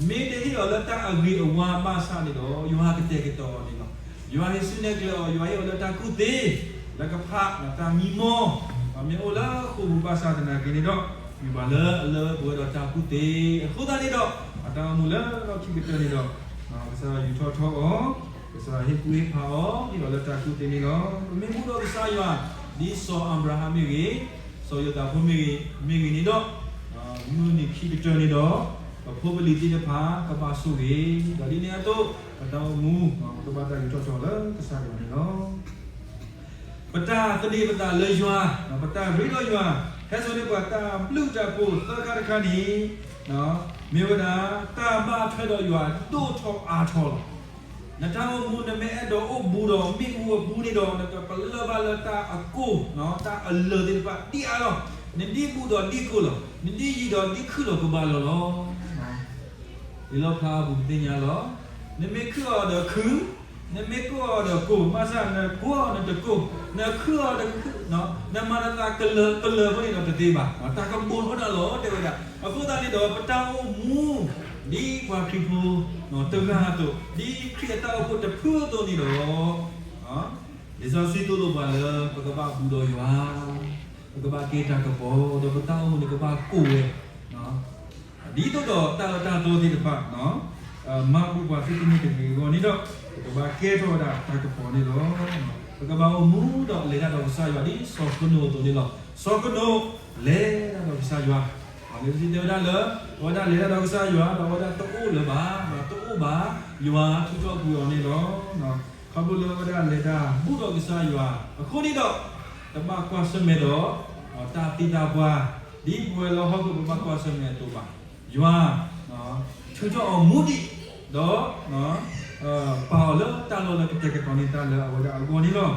မ့ၢ်တဟ့ၣ်အီၤလၢတၢ်အဂ့ၤအဝါဘၣ်ဆၣ်န့ၣ်ဒီး ယွၤကတဲာ်ကတီၤအီၤန့ၣ်လီၤ. ယွၤဟ့ၣ်ဆူၣ်နဲၣ်ကျဲအီၤ, ယွၤဟ့ၣ်အီၤလၢတၢ်ကူၣ်သ့, လၢကဖးတၢ်မံမီၢ်, မ့ၢ်အိၣ်လၢဃိာ်ပူၤဘၣ်ဆၣ်သနာ်က့န့ၣ်ဒီး မ့ၢ်ပှၤလၢအလၢပှဲၤဒီးတၢ်ကူၣ်သ့, အဃိသတးန့ၣ်ဒီး အတၢ်အိၣ်မူလၢလီၢ်ခံကတၢၢ်န့ၣ်ဒီး ကစၢ်ယွၤယူာ်ထီၣ်ထီအီၤ, ကစၢ်ယွၤဟ့ၣ်ကူၣ်ဟ့ၣ်ဖးအီၤ, ဟ့ၣ်အီၤလၢတၢ်ကူၣ်သ့န့ၣ်လီၤ. ပမ့ၢ်ဘူၣ်ထီၣ်ကစၢ်ယွၤ, ဒ်စီၤအၤဘြၤဟၣ်မ့ၢ်ဂ့ၤ, စီၤယိၤသးဖိမ့ၢ်ဂ့ၤ, မ့ၢ်ဂ့ၤန့ၣ်ဒီး မုၢ်နံၤခံကတၢၢ်န့ၣ်ဒီး ပဖိပလံၤသ့ၣ်တဖၣ်ကဘၣ်ဆိၣ်ဂ့ၤ, ဒီးဒ်န့ၣ်အသိး ပတၢ်အိၣ်မူ ကဘၣ်တၢ်ယူးထီၣ်ထီလၢကစၢ်ယွၤန့ၣ်လီၤ. ပတၢ်သန့ၤပသးလၢယွၤ, ပတၢ်ရ့ဒီးယွၤ, ဟဲစိာ်န့ၢ်ပှၤတၢ်ဘျုးတၢ်ဖှိၣ်သၢခါတခါန့ၣ် မ့ၢ်ဝဲဒၣ် တၢ်ဘၣ်ထွဲဒီးယွၤဒိၣ်ထီၣ်အါထီၣ်လီၤ. နတၢ်အိၣ်မူနမ့ၢ်အဲၣ်ဒိးအိၣ်ဘူးဒီးမ့ၣ်အူအပူၤန့ၣ်ဒီး နကပလၢၢ်ဘၣ်လၢတၢ်အကိၢ်, တၢ်အလၢာ်သ့ၣ်တဖၣ်ဒံးအါလီၤ. နဒ်ဘူးဒီးဒ်ကိၢ်လီၤ, နဒ်ယံၤဒီးဒ်ခုၣ်လီၤကဘၣ်လီၤလီၤ. လံာ်လီၣ်ဖျါအပူၤပသ့ၣ်ညါလီၤ. နမ့ၢ်ခုၣ်အီၤဒီးခုၣ်, နမ့ၢ်ကိၢ်အီၤဒီးကိၢ်, ဘၣ်ဆၣ်နကိၢ်အီၤနတကိၢ်, နခုၣ်အီၤတခုၣ်, နမၤနသးကလၢာ်ကလၢာ်ဖိန့ၣ်ဒီးတသ့ဘၣ်, တၢ်ကဘိးထီၣ်ဒၣ်လီၤ တဲဝဲဒၣ်. အဃိသတးန့ၣ်ဒီး ပတၢ်အိၣ်မူ ဒ်ပှၤခရံာ်ဖိတဂၤအသိး, ဒ်ခရံာ်အတၢ်အိၣ်ဖှိၣ်တဖုအသိးန့ၣ်ဒီး လံာ်စီဆှံသိၣ်လိပှၤလၢ ပကဘၣ်ဘူးဒီးယွၤ, ပကဘၣ်ကဲတၢ်ကပီၤ, ဒီးပတၢ်အိၣ်မူန့ၣ်ကဘၣ်ကိၢ်ဝဲ ဒ်သိးဒီးတၢ်အၢတၢ်သီသ့ၣ်တဖၣ် မၤဘူၣ်ပှၤသုတမ့ၢ်တဂ့ၤအဂီၢ်န့ၣ်ဒီး ပကဘၣ်ကဲထီၣ်ဝဲဒၣ်တၢ်ကပီၤန့ၣ်လီၤ. ပကဘၣ်အိၣ်မူဒီးလဲၤတၢ်ဒီးကစၢ်ယွၤဒ်စီၤဃနိာ်အသိးန့ၣ်လီၤ. စီၤဃနိာ်လဲၤတၢ်ဒီးကစၢ်ယွၤ, လံာ်စီဆှံတဲဝဲဒၣ်လၢ အဝဲဒၣ်လဲၤတၢ်ဒီးကစၢ်ယွၤ ဒီးအဝဲဒၣ်တအိၣ်လၢၤဘၣ်, တအိၣ်ဘၣ်, ယွၤထုးထီၣ်ကွံာ်အီၤန့ၣ်လီၤ. ခီဖျိလၢအဝဲဒၣ်လဲၤတၢ်ဘူးဒီးကစၢ်ယွၤအဃိန့ၣ်ဒီး တဘၣ်ကွၢ်ဆၢၣ်မဲာ်ဒီး တၢ်သံတၢ်ပှၢ် ဒ်ပဝဲလၢဟီၣ်ခိၣ်ပဘၣ်ကွၢ်ဆၢၣ်မဲာ်အသိးဘၣ်. ယွၤထုးထီၣ်အီၤမူဒံး ဒီး ပာ်အီၤလၢတၢ်လီၢ်လၢကတဲာ်ကတီၤန့ၢ်တၢ်လၢအဝဲဒၣ်အဂီၢ်န့ၣ်လီၤ.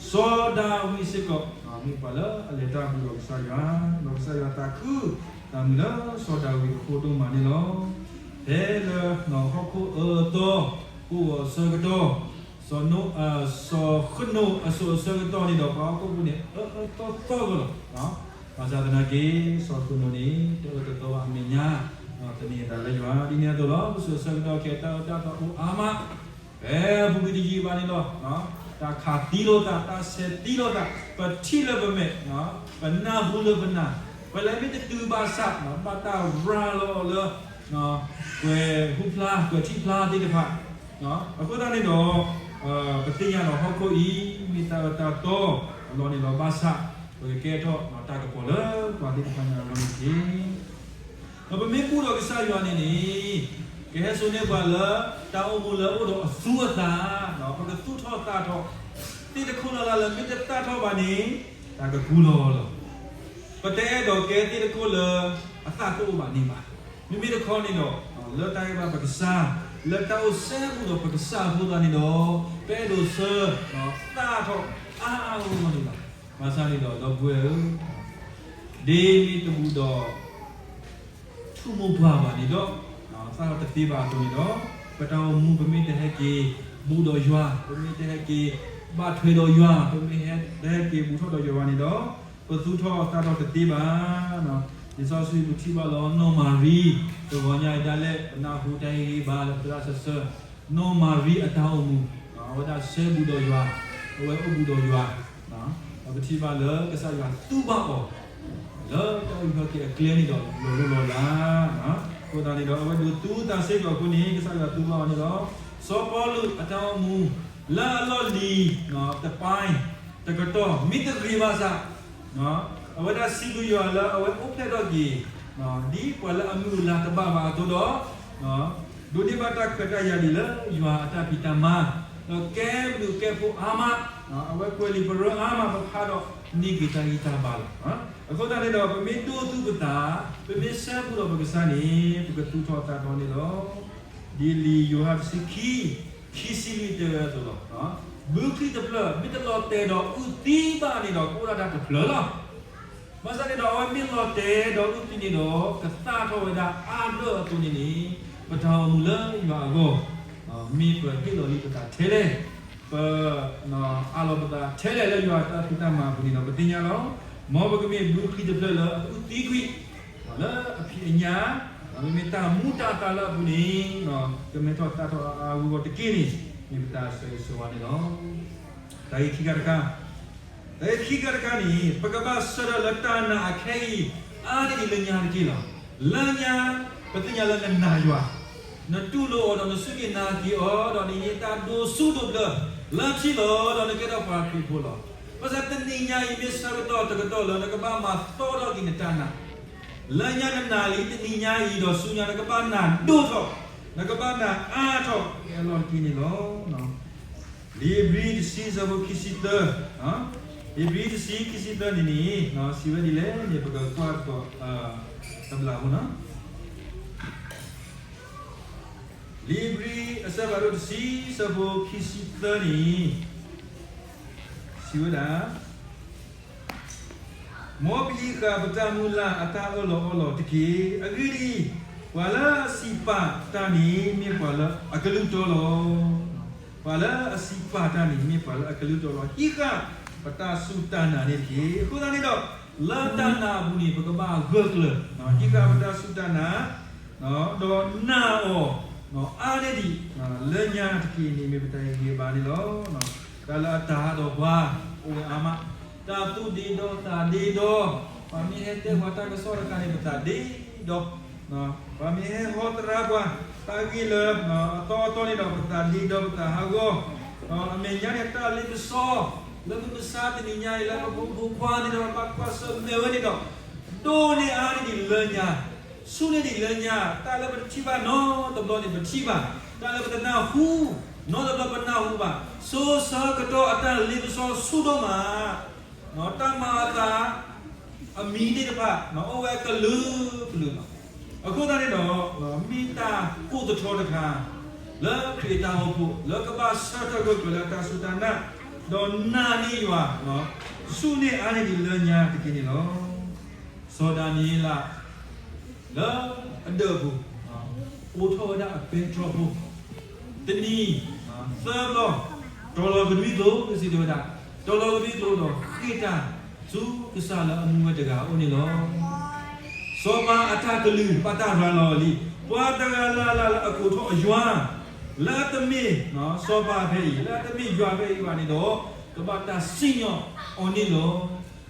စီၤဒၤဝံးစ့ၢ်ကီး မ့ၢ်ပှၤလၢအလဲၤတၢ်ဘူးဒီးကစၢ်ယွၤ, ဒီးကစၢ်ယွၤသးခုတၢ်မုာ်လၢစီၤဒၤဝံးအဃိဒိၣ်မးန့ၣ်လီၤ. ဖဲလၢဟီၣ်ခိၣ်အၢအသီ အိၣ်ဂီၤအဆၢကတီၢ် စီၤဃနိာ်အစိၤအဆၢကတီၢ်န့ၣ်ဒီး ပှၤဟီၣ်ခိၣ်ဖိန့ၣ် အၢအၢသီသီကလီၤ. ဘၣ်ဆၣ်သနာ်က့ စီၤဃနိာ်န့ၣ် တအၢတသီဘၣ်အမဲာ်ညါ သန့ၤအသးလၢယွၤ ဒ်န့ၣ်အသိးလီၤ. ပစိၤအဆၢကတီၢ်ခဲအံၤ တၢ်အၢတၢ်သီအိၣ်အါမး ဖဲပူၤကွံာ်တယံာ်ဘၣ်န့ၣ်လီၤ. တၢ်ခးသံလိာ်သး, တၢ်ဆဲးသံလိာ်သး, ပထံၣ်လၢပမဲာ်, ပနၢ်ဟူလၢပနၢ်, ပလဲၤမ့ၢ်တတုၤဘၣ်ဆၣ် ဘၣ်တၢ်ရၤလီၤအီၤလၢ ကွဲၤဟူဖျါ ကွဲၤထံၣ်ဖျါသ့ၣ်တဖၣ်. အဃိသတးန့ၣ်ဒီး ပသ့ၣ်ညါလီၤဟီၣ်ခိၣ်အံၤ မ့ၢ်တၢ်အၢတၢ်သီအလီၢ်န့ၣ်လီၤ. ဘၣ်ဆၣ် ပကကဲထီၣ်တၢ်ကပီၤလၢပှၤသ့ၣ်တဖၣ်ညါအဂီၢ်န့ၣ်တက့ၢ်. ဒီးပမ့ၢ်ဘူၣ်ဒီးကစၢ်ယွၤန့ၣ်န့ၣ် ကဟဲစိာ်န့ၢ်ပှၤလၢ တၢ်အိၣ်မူလၢအအိၣ်ဒီးအသူအသၣ်, ပကသူၣ်ထီၣ်သၣ်ထီၣ် သ့ၣ်တခိၣ်လၢ်လၢ်လၢမ့ၢ်တသၣ်ထီၣ်ဘၣ်န့ၣ် တၢ်ကကူလီၤလီၤ. ပတအဲၣ်ဒိးကဲသ့ၣ်တခိၣ်လၢအသၣ်တအိၣ်ဘၣ်န့ၣ်ဘၣ်. မ့မ့ၢ်တခီန့ၣ်ဒီး လၢတၢ်အဲၣ်ဘၣ်ပကစၢ်, လၢတၢ်အိၣ်စဲဘူးဒီးပကစၢ်အဃိသတးန့ၣ်ဒီး ပအဲၣ်ဒိးဆၢသၣ်ထီၣ်အါအါဂီၢ်ဂီၢ်န့ၣ်လီၤ. ဘၣ်ဆၣ်န့ၣ်ဒီး ဒီပုၢ်ဝဲၢ်ဧၢ, ဒ်မ့ၢ်တဘူးဒီး ထူၣ်မိၢ်ပှၢ်ဘၣ်န့ၣ်ဒီး သၣ်ထီၣ်တသ့ဘၣ်အသိးန့ၣ်ဒီး ပတၢ်အိၣ်မူပမ့ၢ်တဟဲက့ၤဘူးဒီးယွၤ, ပမ့ၢ်တဟဲက့ၤဘၣ်ထွဲဒီးယွၤ, ပမ့ၢ်တဟဲက့ၤဘူးထီၣ်ဒီးယွၤဘၣ်န့ၣ်ဒီး ပသူၣ်ထီၣ်သၣ်ထီၣ်တသ့ဘၣ်. လံာ်စီဆှံပထံၣ်ဘၣ်လီၤ နီၢ်မၤရံ, တဂီၤညါအံၤဒၣ်လဲာ် ပနၢ်ဟူတၢ်ဟ့ၣ်ဂံၢ်ဘါလၢသရၣ်စၢၤစၢၤ, နီၢ်မၤရံအတၢ်အိၣ်မူ, အဝဲဒၣ်စဲဘူးဒီးယွၤ, အဝဲအိၣ်ဘူးဒီးယွၤ, ဒီးပထံၣ်ဘၣ်လၢကစၢ်ယွၤသူဘၣ်အီၤ လၢတၢ်အုၣ်က့ၤခီၣ်က့ၤအကျဲန့ၣ်ဒီး လီၤလိၢ်လီၤလး, အဃိသတးန့ၣ်ဒီး အဝဲဒိးသူသးစ့ၢ်ကီးအဃိန့ၣ် ကစၢ်ယွၤသူဘၣ်အီၤန့ၣ်လီၤ. စီၤပီလူးအတၢ်အိၣ်မူ လၢအလီၢ်လံၤတပၤ တကတီၢ် မ့ၢ်တဂ့ၤဘၣ်ဆၣ် အဝဲဒၣ်စံးဘျုးယွၤလၢအဝဲအိၣ်ဖျဲၣ်ထီၣ်က့ၤ ဒ်ပှၤလၢအမုၢ်အလၤတဘၣ်ဘၣ်အသိးဒီး ဒိးန့ၢ်ဘၣ်တၢ်ခွဲးတၢ်ယာ်ဒ်လၢယွၤအတၢ်ဖံးတၢ်မၤ, ဒီးကဲဘျုးကဲဖှိၣ်အါမး, အဝဲကွဲးလံာ်ပရၢအါမး ပဖးဒီးန့ၢ်က့ၤတၢ်ဂံၢ်တၢ်ဘါလီၤ. အဃိသတးန့ၣ်ဒီး ပမ့ၢ်ဒိသူၣ်ပသး, ပမ့ၢ်စဲဘူးဒီးပကစၢ်န့ၣ် ပကသူၣ်ထီၣ်သၣ်ထီၣ်န့ၣ်လီၤ. ဒ်လံာ်ယိၤဟၣ်တဆံခံ ခံဆံလွံၢ်တဲဝဲအသိးလီၤ. ဘုချံတဖျၢၣ် မ့ၢ်တလီၤတဲာ်ဒီးအုၣ်သံဘၣ်န့ၣ်ဒီး ကအိၣ်ဒၣ်တၢ်တဖျၢၣ်လီၤ. ဘၣ်ဆၣ်န့ၣ်ဒီး အဝဲမ့ၢ်လီၤတဲာ်ဒီးအုၣ်သံန့ၣ်ဒီး ကသၣ်ထီၣ်ဝဲဒၣ်အါဒၢၣ်အသိးန့ၣ်န့ၣ် ပတၢ်အိၣ်မူလၢယွၤအဂီၢ် မ့ၢ်ပဟ့ၣ်လီၤလံပသးထဲလဲၣ်, ပအးလီၤပသးထဲလဲၣ်လၢယွၤတၢ်ဖံးတၢ်မၤအပူၤန့ၣ်ဒီး ပသ့ၣ်ညါလီၤ. မ်ပကမ့ၢ်ဘုချံတဖျၢၣ်လၢအအုၣ်သံကွံာ် လၢအဖံးအညၣ်, မ့မ့ၢ်တၢ်မူတၢ်သးလၢအပူၤန့ၣ် ကမဲထီၣ်သၣ်ထီၣ်အါအါဂီၢ်ဂီၢ်တက့ၢ်န့ၣ် မ့ၢ်ပတၢ်ဆၢဂ့ၤဆၢဝါန့ၣ်လီၤ. တၢ်ဂ့ၢ်ခံခါတခါ, တၢ်ဂ့ၢ်ခံခါတခါန့ၣ် ပကဘၣ်ဆၢထၢၣ်လၢတၢ်နာ်အခဲအံၤ အါန့ၢ်ဒံးလၢညါတက့ၢ်လီၤ. လၢညါ ပသ့ၣ်ညါလၢနနာ်ယွၤ, နတူၢ်လိာ်အီၤဒီးနစူၢ်က့ၤနာ်က့ၤအီၤ ဒီးနဟံးတၢ်ဒိးဆူၣ်ဒိးဘျၢ လၢထံလီၤ ဒီးနကဲထီၣ်ပှၤခရံာ်ဖိလီၤ. ဘၣ်ဆၣ်တနံၤညါအံၤ မ့ၢ်ဆၢကတီၢ်တကတီၢ်လၢနကဘၣ်မၤသီထီၣ်က့ၤနတၢ်နာ်, လၢညါနနာ်လံ တနံၤညါအံၤဒီးဆူညါ နကဘၣ်နာ်ဒိၣ်ထီၣ်, နကဘၣ်နာ်အါထီၣ် အလီၢ်တက့ၢ်န့ၣ်လီၤ. လံာ်ဧ့ၤဘြံၤတဆံ ဆၢဖိခံဆံသၢ, ဧ့ၤဘြံၤတဆံ ခံဆံသၢန့ၣ်န့ၣ် စံးဝဲဒ်လဲၣ်န့ၣ် ပကကွၢ်ကဒီး တဘျီဖိနီၤ. လံာ်ဧ့ၤဘြံၤအဆၢဖးဒိၣ်တဆံ ဆၢဖိခံဆံသၢန့ၣ် စံးဝဲဒၣ် မ်ပဟံးဃာ်ပတၢ်မုၢ်လၢ်အတၢ်အၢၣ်လီၤအီလီၤတက့ၢ်. အဂ့ၢ်ဒ်အံၤ, ပှၤလၢအစံးပာ်တၢ်န့ၣ် မ့ၢ်ပှၤလၢအကလုၢ်တီလီၤ. ပှၤလၢအစံးပာ်တၢ်န့ၣ် မ့ၢ်ပှၤလၢအကလုၢ်တီလီၤ. ဟံးဃာ်ပတၢ်စူၢ်တၢ်နာ်န့ၣ်တက့ၢ်. အဃိသတးန့ၣ်ဒီး လၢတၢ်နာ်အပူၤန့ၣ် ပကဘၣ်ဂၢၢ်ကျၢၤ, ဟံးဃာ်ပတၢ်စူၢ်တၢ်နာ် ဒီးနာ်အီၤ အါန့ၢ်ဒံး လၢညါတက့ၢ်န့ၣ် မ့ၢ်ပတၢ်ဟ့ၣ်ဂံၢ်ဟ့ၣ်ဘါန့ၣ်လီၤ. တၢ်လၢအတၢ်ဟးဒီးပှၤ အိၣ်ဝဲအါမး, တၢ်သူၣ်ဒ့ဒီသးဒ့ဒီ, ပှၤမ့ၢ်ဟဲတဲပှၤတၢ်ကစီၣ်တခါန့ၣ် ပသးဒ့ဒီ, ပှၤမ့ၢ်ဟဲဟီသရၣ်ပှၤ တၢ်ဂ့ၢ်လၢအသီအသီန့ၣ်ဒီး ပသးဒ့ဒီ ပသးဟးဂီၤ, အမဲာ်ညါန့ၣ် တၢ်လ့ပစီ လၢမုၢ်မဆါတနံၤညါအံၤ လၢပဖိမုၣ်ဖိခွါန့ၣ်ဒီး ဘၣ်ကွၢ်ဆၢၣ်မဲာ်ဝဲန့ၣ်ဒီး ဒိၣ်န့ၢ်အါန့ၢ်ဒံးလၢညါ, ဆူၣ်န့ၢ်ဒံးလၢညါ, တၢ်လၢပတထံၣ်ဘၣ်နီတဘျီန့ၣ်ပထံၣ်ဘၣ်, တၢ်လၢပတနၢ်ဟူ နီတဘျီပနၢ်ဟူဘၣ်, စိၤဆၢကတီၢ်အတၢ်လ့ပစီဆူၣ်ဒိၣ်မး, တၢ်မၤအသး အမံၤသ့ၣ်တဖၣ် အိၣ်ဝဲကလုာ်ကလုာ်လီၤ. အဃိသတးန့ၣ်ဒီး မ့ၢ်တၢ်ကိၢ်သထီတခါ လၢခရံာ်အတၢ်အိၣ်ဖှိၣ် လၢကဘၣ်ဆၢထၢၣ်ဂၢၢ်ကျၢၤလၢတၢ်စူၢ်တၢ်နာ်, ဒီးနာ်န့ၢ်ယွၤ, ဆူၣ်န့ၢ်အါန့ၢ်ဒံးလၢညါတက့ၢ်န့ၣ်လီၤ. စီၤဒၤနံးယ့လး လၢအဒၢးအပူၤ အိးထီၣ်ဝဲဒၣ်အပဲတြီဖိ တနံၤ သၢဘျီ, တီၤလီၤကဒွံကျိာ် စံးတဲဝဲဒၣ်, တီၤလီၤကဒွံကျိာ်ဒီး ဃ့ၢ်တၢ်ဆူကစၢ်လၢအမူဝဲတဂၤအအိၣ်န့ၣ်လီၤ. စီၤပၤအတၢ်ကလုၢ်ဘၣ်တၢ်ရၤလီၤအီၤလံ, ပှၤတဂၤလၢ်လၢ်လၢအကိးထီၣ်အယွၤ, လၢအတမ့ၢ်စီၤပၤဖဲအံၤ, လၢအတမ့ၢ်ယွၤဖဲအံၤဘၣ်န့ၣ်ဒီး ကဘၣ်တၢ်စံၣ်ညီၣ်အီၤန့ၣ်လီၤ.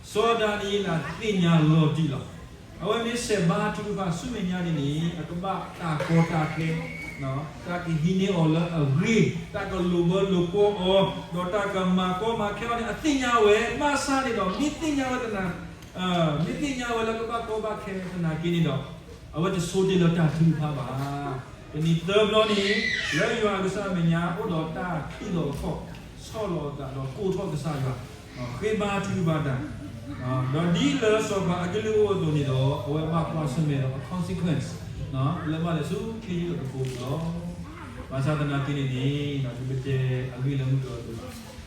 စီၤဒၤနံးယ့လးသ့ၣ်ညါလီၤတံၢ်လီၤ. အဝဲမ့ၢ်စဲးဘါထုကဖၣ်ဆူမဲာ်ညါန့ၣ်န့ၣ် အကဘၣ်တၢ်ကီတၢ်ခဲ, တၢ်ကဟံးန့ၢ်အီၤလၢအဂ့ၤ, တၢ်ကလိာ်ဘၢလိာ်ကွီအီၤ, ဒီးတၢ်ကမၤကီမၤခဲအီၤန့ၣ် အသ့ၣ်ညါဝဲ, ဘၣ်ဆၣ်န့ၣ်ဒီး မ့ၢ်သ့ၣ်ညါဝဲသနာ်, မ့ၢ်သ့ၣ်ညါဝဲလၢကဘၣ်ကီဘၣ်ခဲသနာ်က့န့ၣ်ဒီး အဝဲတဆိတ့ၢ်လၢတၢ်ထုကဖၣ်ဘၣ်. တနံၤသၢဘျီန့ၣ် လၢယွၤအကစၢ်အမဲာ်ညါ အိၣ်ဒီးတၢ်ထံၣ်လီၤအခီၣ်, ဆီၣ်လီၤအသးဒီးကိးထီၣ်ကစၢ်ယွၤ, ဃ့ဘါထုကဖၣ်တၢ်, ဒီးဒ်လၢစီၤပၤအကလုၢ်အိၣ်အသိးန့ၣ်ဒီး အဝဲဘၣ်ကွၢ်ဆၢၣ်မဲာ်ဒီးအ consequence လၢဘၣ်လဲၤဆူခ့ယုၢ်အကပိာ်ပူၤလီၤ. ဘၣ်ဆၣ်သနာ်က့န့ၣ်န့ၣ် ပတဲအဂ့ၢ်လၢမုၢ်ကီၢ်အသိး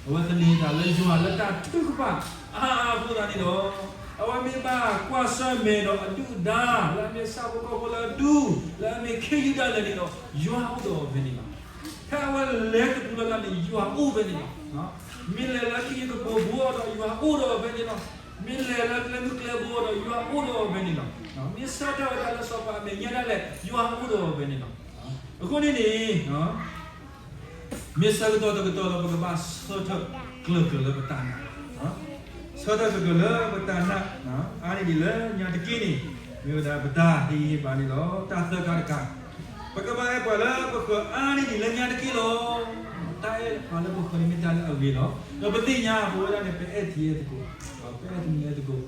အဝဲသန့ၤအသးလၢယွၤလၢတၢ်ထုကဖၣ်အါအါအဃိသတးန့ၣ်ဒီး အဝဲမ့ၢ်ဘၣ်ကွၢ်ဆၢၣ်မဲာ်ဒီးအဒုၣ်အဒါ လၢအမ့ၢ်ဆၣ်ဖိကီၢ်ဖိလၢအဒူ လၢအမ့ၢ်ခ့ယုၢ်ဒၣ်လဲာ်န့ၣ်ဒီး ယွၤအိၣ်ဒီးအီၤဖဲန့ၣ်လီၤ. ဖဲအဝဲလဲၤတပူၤလၢ်လၢ်န့ၣ် ယွၤအိၣ်ဖဲန့ၣ်လီၤ. မ့ၢ်လဲၤလၢခ့ယုၢ်ကပိာ်ပူၤအီၤဒီး ယွၤအိၣ်ဒီးအီၤဖဲန့ၣ်လီၤ. မ့ၢ်လဲၤလၢကျဲမုၢ်ကျဲဘိအီၤဒီး ယွၤအိၣ်ဒီးအီၤဖဲန့ၣ်လီၤ. မ့ၢ်ဆၢထၢၣ်ဝဲဒၣ်လၢစီၤပၤအမဲာ်ညါဒၣ်လဲာ် ယွၤအိၣ်ဒီးအီၤဖဲန့ၣ်လီၤ. အဃိန့ၣ်န့ၣ် မ့ၢ်ဆၢကတီၢ်တကတီၢ်လၢပကဘၣ်ဆၢထၢၣ်ကျၢၤကျၢၤလၢပတၢ်နာ်, ဆၢထၢၣ်ကျၢၤကျၢၤလၢပတၢ်နာ်, အါန့ၢ်ဒံးလၢညါတက့ၢ်န့ၣ် မ့ၢ်ဝဲဒၣ်ပတၢ်ဟ့ၣ်ဂံၢ်ဟ့ၣ်ဘါန့ၣ်လီၤ. တၢ်သၢခါတခါ, ပကဘၣ်အဲၣ်ပှၤလၢပဃၢၤအါန့ၢ်ဒံးလၢညါတက့ၢ်လီၤ. တၢ်အဲၣ်ပှၤလၢပဃၢၤန့ၣ်မ့ၢ်တၢ်လၢအဂ့ၤလီၤ. ဒီးပသ့ၣ်ညါပဝဲဒၣ်န့ၣ် ပအဲၣ်ထံအဲၣ်သကိး, ပအဲၣ်တမုၢ်အဲၣ်သကိး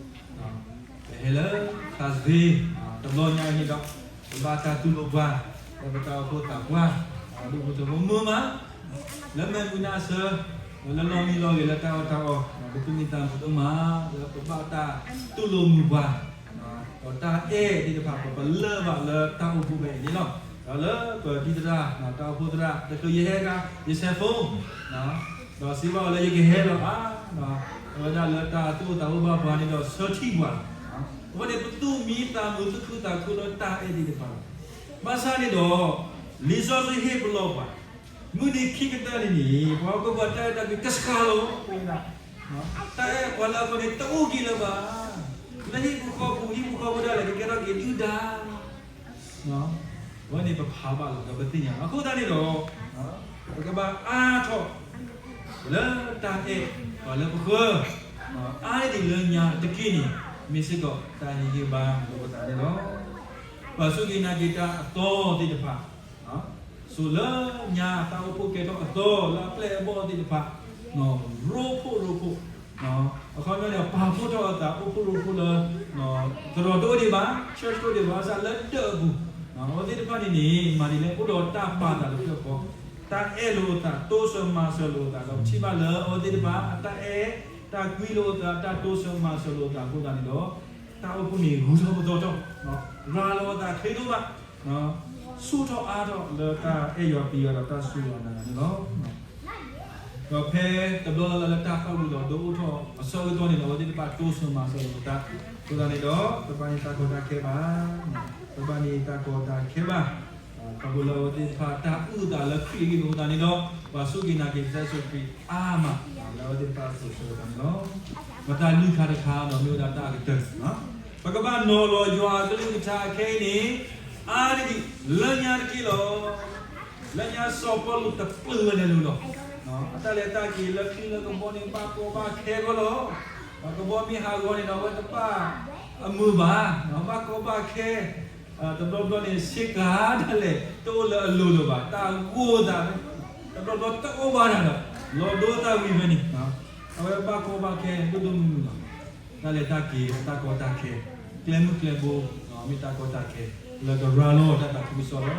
ပဟဲလၢ Thursday တဘျီညါအံၤန့ၣ်ဒီး ပဘၣ်တၢ်တူၢ်လိာ်ပှၤ, လၢပတၢ်အိၣ်ဖှိၣ်သးပှၢ်, ဒူၣ်ဖိထၢဖိမုာ်မး, လၢမုၢ်မဆါ, လၢလီၢ်မံလီၢ်ဂ့ၤလၢတၢ်အီၣ်တၢ်အီ, ပသူၣ်မံသးမုာ်ဒိၣ်မး, လၢပဘၣ်တၢ်တူၢ်လိာ်မုာ်ပှၤ, ဒီးတၢ်အဲၣ်သ့ၣ်တဖၣ် ပပလၢၢ်ဘၣ်လၢတၢ်အိၣ်ဖှိၣ်ဖဲအံၤန့ၣ်လီၤ. ဒီးလၢပဒံသရၣ်, တၢ်အိၣ်ဖှိၣ်သရၣ်, တချုးယဟဲဂၤ, ယဆဲးဖိ ဒီးစံးဘၣ်အီၤလၢယကဟဲလီၤဧါ. အဝဲဒၣ်လၢတၢ်သူၣ်အိၣ်သးအိၣ်ဘၣ်ပှၤန့ၣ်ဒီးဆၢထံၣ်ပှၤလီၤ. အဃိန့ၣ် ပသူၣ်မံသးမုာ်သူၣ်ခုသးခုလၢတၢ်အဲၣ်သ့ၣ်တဖၣ်လီၤ. ဘၣ်ဆၣ်န့ၣ်ဒီး လံာ်စီဆှံဟ့ၣ်ပလီၢ်ပှၤ မုၢ်နံၤခံကတၢၢ်န့ၣ်န့ၣ် ပှၤဟီၣ်ခိၣ်ဖိတၢ်အဲၣ်တၢ်ကွံကဆှၣ်လီၤ. တၢ်အဲၣ်ပှၤလၢအဃိန့ၣ် တအိၣ်က့ၤလၢၤဘၣ်. လၢဟံၣ်ပူၤဃီပူၤ ဟံၣ်ပူၤဃီပူၤဒၣ်လဲာ် ကကဲထီၣ်က့ၤဒုၣ်ဒါ အဝဲန့ၣ်ပဖးဘၣ်လီၤဒီးပသ့ၣ်ညါလီၤ. အဃိသတးန့ၣ်ဒီး ပကဘၣ်အါထီၣ် လၢတၢ်အဲၣ်ပှၤလၢပဃၢၤ အါန့ၢ်ဒံးလၢညါတက့ၢ်န့ၣ် မ့ၢ်စ့ၢ်ကီးတၢ်ဟ့ၣ်ဂံၢ်ဘါလိာ်ပသးန့ၣ်လီၤ. ပှၤစူၢ်က့ၤနာ်က့ၤတၢ်အသီသ့ၣ်တဖၣ် ဆိးလၢညါတၢ်အိၣ်ဖှိၣ်ကဲထီၣ်အသီလၢအပျဲၢ်အဘီၣ်သ့ၣ်တဖၣ် ရိဖှိၣ်ရိဖှိၣ် အခီပညီန့ၣ် ပာ်ဖှိၣ်ထီၣ်အသး အိၣ်ဖှိၣ်ရိဖှိၣ်လၢ သရိာ်တအိၣ်ဒံးဘၣ် church တအိၣ်ဒံးဘၣ် ဘၣ်ဆၣ်လၢဒၢးအပူၤ အဝဲသ့ၣ်တဖၣ်န့ၣ်န့ၣ် မၤဒ်လဲၣ် အိၣ်ဒီးတၢ်ပာ်သးတဖျၢၣ်ဃီ တၢ်အဲၣ်လိာ်အသး တိစၢၤမၤစၢၤလိာ်အသးဒီး ပထံၣ်ဘၣ်လၢအဝဲသ့ၣ်တဖၣ် အတၢ်အဲၣ် တၢ်ကွံလိာ်အသး တၢ်တိစၢၤမၤစၢၤလိာ်အသးအဃိသတးန့ၣ်ဒီး တၢ်အိၣ်ဖှိၣ်န့ၣ်ဂုၤထီၣ်ပသီထီၣ် ရၤလီၤအသးချ့ဒိၣ်မး ဆူၣ်ထီၣ်အါထီၣ်လၢတၢ်အဲၣ်ယွၤပျံၤယွၤဒီးတၢ်စူၢ်ယွၤနာ်ယွၤန့ၣ်လီၤ. ဒီးဖဲတဘျီလၢ်လၢ်လၢတၢ်သီၣ်ဝံၤဒီးဒိအိၣ်ထီၣ်အဆၢကတီၢ်န့ၣ်ဒီး အဝဲသ့ၣ်တဖၣ်တိစၢၤမၤစၢၤလိာ်အသး အဃိသတးန့ၣ်ဒီး တဘၣ်န့ၢ်တၢ်ကီတၢ်ခဲဘၣ် တဘၣ်န့ၢ်တၢ်ကီတၢ်ခဲဘၣ် ခီဖျိလၢအဝဲသ့ၣ်တဖၣ်တၢ်အုၣ်အသးလၢခရံာ်အဂ့ၢ်အဃိသတးန့ၣ်ဒီး ပှၤစူၢ်က့ၤနာ်က့ၤကစၢ်ယ့ၣ်ၡူးခရံာ်အါမး လၢအဝဲသ့ၣ်တဖၣ်အစိၤဆၢကတီၢ်န့ၣ်လီၤ. ပတၢ်လုၢ်ခါတခါဒီးမ့ၢ်ဝဲဒၣ်တၢ်အကတၢၢ် ပကဘၣ်နီၤလီၤယွၤအကလုၢ်ကထါအခဲအံၤန့ၣ် အါန့ၢ်ဒံးလၢညါတက့ၢ်လီၤ. လၢညါစီၤပီလူးတပျုာ်ဝဲဒၣ်လိၤလီၤ. အတၢ်လဲၤတၢ်က့ၤလၢချံလၢကဘီန့ၣ် ဘၣ်ကီဘၣ်ခဲဂီၢ်လီၤ. ကဘီမ့ၢ်ဟးဂီၤန့ၣ်ဒီးအဝဲတဘၣ်အမုာ်ဘၣ်, ဘၣ်ကီဘၣ်ခဲ, တဘျီဘျီန့ၣ် ဆ့ကၤဒၣ်လဲာ် တအိၣ်လၢအလိၤလၢၤဘၣ်, တၢ်ဂိၢ်သး တဘျီဘျီတအိၣ်ဘၣ်ဒီး လီၤဒိသးဝံၤဖဲန့ၣ်, အဝဲဘၣ်ကီဘၣ်ခဲဒိၣ်ဒိၣ်မုၢ်မုၢ်လီၤ. တၢ်လဲၤတၢ်က့ၤ တၢ်ကီတၢ်ခဲ, ကျဲမုၢ်ကျဲဘိ မ့ၢ်တၢ်ကီတၢ်ခဲ လၢကရၤလီၤတၢ်သးခုကစီၣ်လီၤ.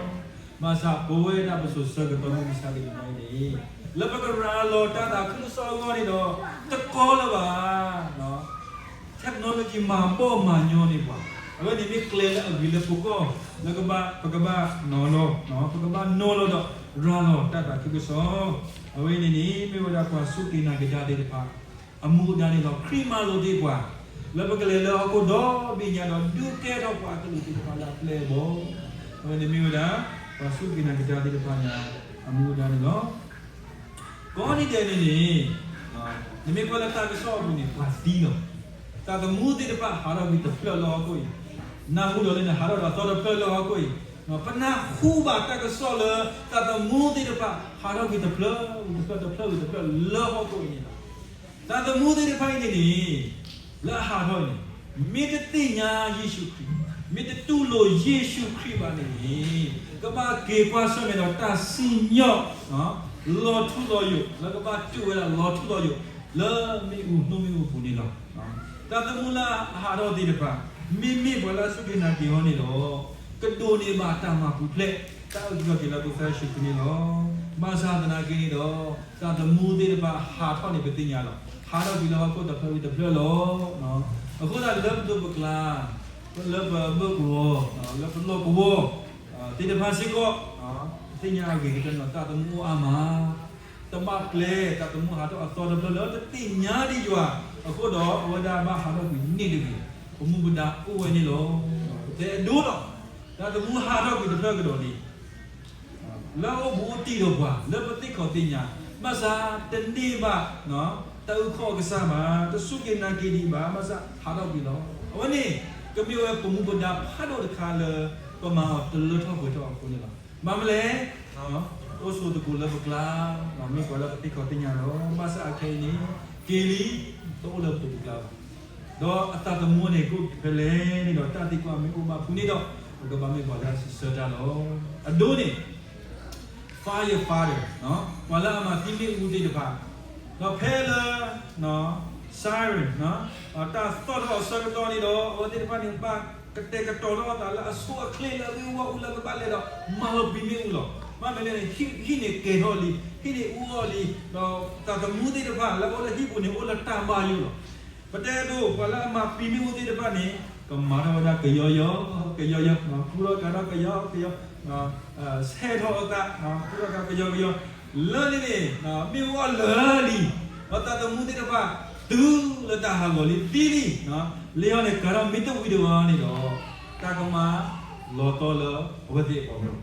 ဘၣ်ဆၣ်ပဝဲဒၣ်ပစိၤဆၢကတီၢ်မုၢ်မဆါတနံၤညါအံၤန့ၣ် လၢပကရၤလီၤတၢ်သးခုကစီၣ်အဂီၢ်န့ၣ်ဒီး တကီလၢၤဘၣ်. technology မၤဘီၣ်မၤညီန့ၢ်ပှၤ, အဝဲန့ၣ်မ့ၢ်ကျဲလၢအဂ့ၤလၢပဂီၢ် လၢကဘၣ် ပကဘၣ်နီၤလီၤ, ပကဘၣ်နီၤလီၤဒီးရၤလီၤတၢ်သးခုကစီၣ်. အဝဲန့ၣ်န့ၣ် မ့ၢ်ဝဲဒၣ်ပှၤစူၢ်က့ၤနာ်က့ၤတၢ်သ့ၣ်တဖၣ် အမူအဒါန့ၣ်လီၤ. ခရံာ်မၤလိာ်သ့ၣ်ပှၤ လၢပကလဲၤလၢဟီၣ်ခိၣ်ဒီဘ့ၣ်ညါဒီး ဒုးကဲထီၣ်ပှၤကလုာ်သ့ၣ်တဖၣ်လၢအပျဲၢ်အဘီၣ်. အဝဲန့ၣ်မ့ၢ်ဝဲဒၣ် ပှၤစူၢ်က့ၤနာ်က့ၤတၢ်သ့ၣ်တဖၣ်န့ၣ် အမူအဒါန့ၣ်လီၤ. ကိးနံၤဒဲးန့ၣ်န့ၣ် နမ့ၢ်ကွၢ်လၢတၢ်ကစီၣ်အပူၤန့ၣ် ပှၤသံလီၤ. သးသမူသ့ၣ်တဖၣ်ဟးထီၣ်ကွံာ်တဖျၢၣ်လၢဟီၣ်ခိၣ်အံၤ, နၢ်ဟူဒီးလၢနဟးထီၣ်ဒီးအသီတဖျၢၣ်လၢဟီၣ်ခိၣ်အံၤ, ပနၢ်ဟူဘၣ်တၢ်ကစီၣ်လၢ သးသမူသ့ၣ်တဖၣ် ဟးထီၣ်ကွံာ်တဖျၢၣ်ဝံၤတဖျၢၣ် တဖျၢၣ်ဝံၤတဖျၢၣ်လၢဟီၣ်ခိၣ်အံၤန့ၣ်လီၤ. သးသမူသ့ၣ်တဖၣ်အံၤန့ၣ်န့ၣ် လၢအဟးထီၣ်န့ၣ် မ့ၢ်တသ့ၣ်ညါယ့ၣ်ၡူးခရံာ်, မ့ၢ်တတူၢ်လိာ်ယ့ၣ်ၡူးခရံာ်ဘၣ်န့ၣ်န့ၣ် ကဘၣ်က့ၤကွၢ်ဆၢၣ်မဲာ်ဒီးတၢ်စံၣ်ညီၣ် လီၤထူလီၤယိာ် လၢကဘၣ်တူၢ်ဝဲဒၣ်လီၤထူလီၤယိာ် လၢမ့ၣ်အူနိၣ်မ့ၣ်အူပူၤန့ၣ်လီၤ. သးသမူလၢအဟးထီၣ်သ့ၣ်တဖၣ် မ့မ့ၢ်ပှၤလၢအစူၢ်က့ၤနာ်က့ၤအီၤန့ၣ်ဒီး ကဒိးန့ၢ်ဘၣ်တၢ်မၤပူၤဖျဲး တၢ်အုၣ်က့ၤခီၣ်က့ၤလၢပကစၢ်ယ့ၣ်ၡူးခရံာ်န့ၣ်လီၤ. ဘၣ်ဆၣ်သနာ်က့န့ၣ်ဒီး သးသမူသ့ၣ်တဖၣ်ဟးထီၣ်န့ၣ် ပသ့ၣ်ညါလီၤ. ဟးထီၣ်ကွံာ်လၢဟီၣ်ခိၣ်တဖျၢၣ်ဝံၤတဖျၢၣ်လီၤ. အဃိသတးလၢပဒိၣ်ပကျါ လၢပဘၢၣ်ကဝီၤ လၢပလီၢ်ကဝီၤ သ့ၣ်တဖၣ်စ့ၢ်ကီး သ့ၣ်ညါအဂ့ၤကတၢၢ်န့ၣ်ဒီး သးသမူအိၣ်အါမး တဘၣ်ပျဲ သးသမူဟးထီၣ်အသီတဖျၢၣ်လၢတသ့ၣ်ညါဒံးယွၤအဃိဒီး အဝဲဒၣ်ဘၣ်ဟးထီၣ်ကွံာ်န့ၢ်တဂ့ၤ, ပမူပဒါအိၣ်ဝဲန့ၣ်လီၤ. ပတဲအဒိလီၤ. သးသမူဟးထီၣ်ကွံာ်တဖျၢၣ်ကဒီးလံ လၢအအိၣ်ဘူးအိၣ်တံၢ်ဒီးပှၤ လၢပသ့ၣ်ခီၣ်သ့ၣ်ညါ, ဘၣ်ဆၣ်တန့ၢ်ဘၣ် တၢ်အုၣ်ခီၣ်အကစၢ်ဘၣ်, တစူၢ်က့ၤနာ်က့ၤဒံးဘၣ်, ဘၣ်ဆၣ်ဟးထီၣ်ကွံာ်လီၤ. အဝဲန့ၣ် ကမ့ၢ်ဝဲပမူပဒါဖးဒိၣ်တခါလၢ ပမၤအီၤတလၢထီၣ်ပှဲၤထီၣ်အဃိန့ၣ်လီၤ. ဘၣ်မနုၤလဲၣ်, အိၣ်ဆိးသကိးလၢပကျါ, မ့ၢ်ပှၤလၢပသ့ၣ်ခီၣ်သ့ၣ်ညါလီၤ. ဘၣ်ဆၣ်အခဲအံၤန့ၣ် က့ၤလံ, တအိၣ်လၢပဒိၣ်ပကျါဘၣ်. ဒီးအသးသမူန့ၣ် ကအိၣ်ဖဲလဲၣ်န့ၣ်ဒီး တၢ်သံကွၢ်မ့ၢ်အိၣ်ဘၣ်ဖုးန့ၣ်ဒီး ပကဘၣ်မ့ၢ်ပှၤလၢအစံးဆၢတၢ်လီၤ. အဒိန့ၣ် firefighter ပှၤလၢအမၤသံမ့ၣ်အူသ့ၣ်တဖၣ်, ဒီးဖဲလၢ siren တၢ်သီၣ်ထီၣ်အဆၢကတီၢ်န့ၣ်ဒီး အဝဲသ့ၣ်တဖၣ်န့ၣ် ဘၣ်ကတဲာ်ကတီၤထီၣ်အသးလၢအဆိအချ့လၢအဂ့ၢ်အဝီအူလၢကဘၣ်လဲၤဒီး မၤလီၤပံာ်မ့ၣ်အူလီၤ. ဘၣ်မနုၤလဲၣ်န့ၣ် ဟံၣ်န့ၣ်ကဲၤထီၣ်လံ, ဟံၣ်န့ၣ်အူအီၣ်လံ, ဒီးသးသမူသ့ၣ်တဖၣ်လၢအအိၣ်လၢဟံၣ်ပူၤန့ၣ် အိၣ်လၢတၢ်ဘၣ်ယိၣ်လီၤ. ပတဲဒိပှၤလၢအမၤပံာ်မ့ၣ်အူသ့ၣ်တဖၣ်န့ၣ် ကမၤထီၣ်ဝဲဒၣ်ကယီယီ, ကယီယီ, ကူထီၣ်ကၤထီၣ်ကယီကယီ, ဆဲးထီၣ်အသး, ကူထီၣ်ကၤကယီကယီ, လၢန့ၣ်န့ၣ် မ့ၣ်အူအီၣ်လၢာ်လံ, ဒီးသးသမူသ့ၣ်တဖၣ် တုၤလၢတၢ်ဟးဂီၤလံသံလံ, လၢယီၤန့ၣ် ကၤထီၣ်မ့ၢ်တဝံၤတဝီန့ၣ်ဒီး တၢ်ကမၤလီၤတီလၢအဝဲသ့ၣ်အဂီၢ်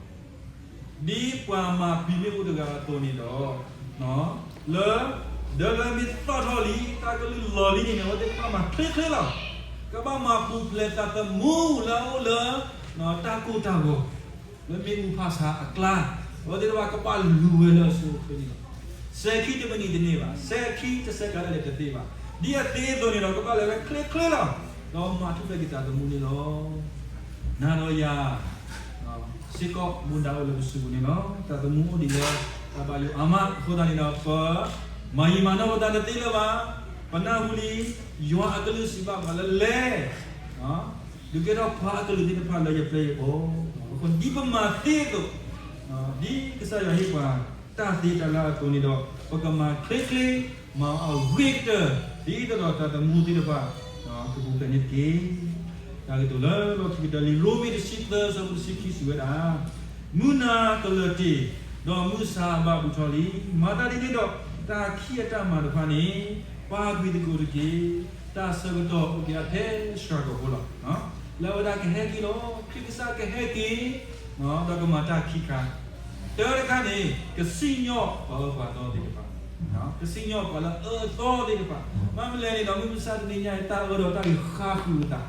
လီၤ. ဒ်ပှၤမၤပျံၤမ့ၣ်အူတဂၤအသိးန့ၣ်ဒီး လၢ ဒီးလၢမ့ၢ်သီၣ်ထီၣ်လံ တၢ်ကလုၢ်လီၤလံန့ၣ်န့ၣ် အဝဲသ့ၣ်ကဘၣ်မၤချ့ချ့လီၤ. ကဘၣ်မၤပူၤဖျဲးသးသမူလၢအအိၣ်လၢ တၢ်ကိၢ်တၢ်ဂီၤ လၢမ့ၣ်အူဖးဆါအကျါ, အဝဲသ့ၣ်တဖၣ်ကဘၣ်လူၤဝဲလၢအစိအချ့န့ၣ်လီၤ. စဲၤခံတမံၤန့ၣ်တန့ၢ်ဘၣ်, စဲၤခံတစဲးကးလဲၣ်တသ့ဘၣ်. ဒ်အသ့အသိးန့ၣ်ဒီး ကဘၣ်လဲၤဝဲချ့ချ့လီၤ. ဒီးမၤထူၣ်ဖျဲးက့ၤသးသမူန့ၣ်လီၤ. နၤဒီးယၤ စ့ၢ်ကီးမူဒါအိၣ်လၢပစုပူၤန့ၣ်လီၤ. သးသမူအိၣ်ဒံးလၢ တၢ်ဘၣ်ယိၣ်အါမးအဃိသတးန့ၣ်ဒီး ပ မၤယံာ်မၤနီၢ်ပသးတသ့လၢၤဘၣ်. ပနၢ်ဟူလံ ယွၤအကလုၢ်စံးဘၣ်ပှၤလၢလဲၣ် ဒုးကဲထီၣ်ပှၤအကလုၢ်သ့ၣ်တဖၣ်လၢယပျဲၢ်ယဘီၣ်, အဃိဒ်ပမၤသ့အသိး, ဒ်ကစၢ်ယွၤဟ့ၣ်ပှၤတၢ်သ့တၢ်လၢအသိးန့ၣ်ဒီး ပကမၤချ့ချ့ မၤအဂ့ၤကတၢၢ် ဒ်သိးဒီးသးသမူသ့ၣ်တဖၣ် ကပူၤဖျဲးန့ၣ်တက့ၢ်. တၢ်ကတိၤလၢလီၢ်ခံကတၢၢ်လံ ရိမ့ၤတဆံသၢ ဆၢဖိတဆံခံစံးဝဲဒၣ်, မုၢ်နၤကလၢာ်တ့ၢ်, ဒီးမုၢ်ဆါဘၣ်ဘူးထီၣ်လံ. မၤသးဒ်န့ၣ်ဒီး တၢ်ခံးအတၢ်မၤတဖၣ်န့ၣ် ပာ်ကွံာ်သကိးတက့ၢ်. တၢ်ဆၢကတီၢ်အိၣ်က့ၤအထဲစှၤကီၢ်ဖိလီၤ. လၢအဝဲဒၣ်ကဟဲက့ၤလီၤ, ခရံာ်ကစၢ်ကဟဲက့ၤ ဒီးကမၤတၢ်ခံခါ, တၢတခါန့ၣ် ကစံၣ်ညီၣ်ပှၤအၢပှၤသီသ့ၣ်တဖၣ်, ကစံၣ်ညီၣ်ပှၤလၢအအၢအသီသ့ၣ်တဖၣ်, ဘၣ်မနုၤလဲၣ်န့ၣ်ဒီး မုၢ်မဆါတနံၤညါအံၤ တၢ်အၢဒီးတၢ်ဂ့ၤဃါဃုာ်အသး,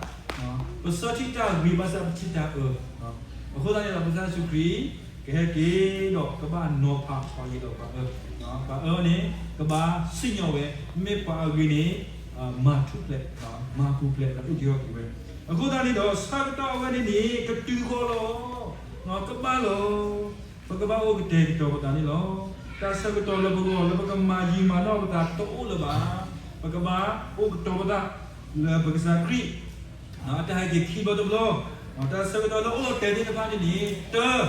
ပဆၢထံၣ်တၢ်ဂ့ၤဘၣ်ဆၣ်ပထံၣ်တၢ်အၢ, အဃိသတးန့ၣ်ဒီး ကစၢ်ယ့ၣ်ၡူးခရံာ် ကဟဲက့ၤဒီးကဘၣ်နီၤဖးပှၤဂ့ၤဒီးပှၤအၢ, ပှၤအၢန့ၣ် ကဘၣ်စံၣ်ညီၣ်ဝဲ, မ့ၢ်ပှၤအဂ့ၤန့ၣ် မၤထူၣ်ဖျဲး, မၤပူၤဖျဲးဒီးအုၣ်က့ၤခီၣ်က့ၤဝဲ, အဃိသတးန့ၣ်ဒီး ဆၢကတီၢ်အဝဲန့ၣ်န့ၣ် ကတုၤဃီလီၤ, ကဘၣ်လီၤ, ပကဘၣ်အိၣ်ကတဲာ်ကတီၤပသးန့ၣ်လီၤ. တၢ်ဆၢကတီၢ်လၢပဂီၢ်လၢပကမၤယံာ်မၤနီၢ်ပသးတအိၣ်လၢၤဘၣ်. ပကဘၣ်အိၣ်ကတီၤပသးလၢပကစၢ်ခရံာ် အတၢ်ဟဲက့ၤခံဘျီတဘျီ, တၢ်ဆၢကတီၢ်လၢအိၣ်လီၤတဲာ်သ့ၣ်တဖၣ်န့ၣ်န့ၣ် တၢ,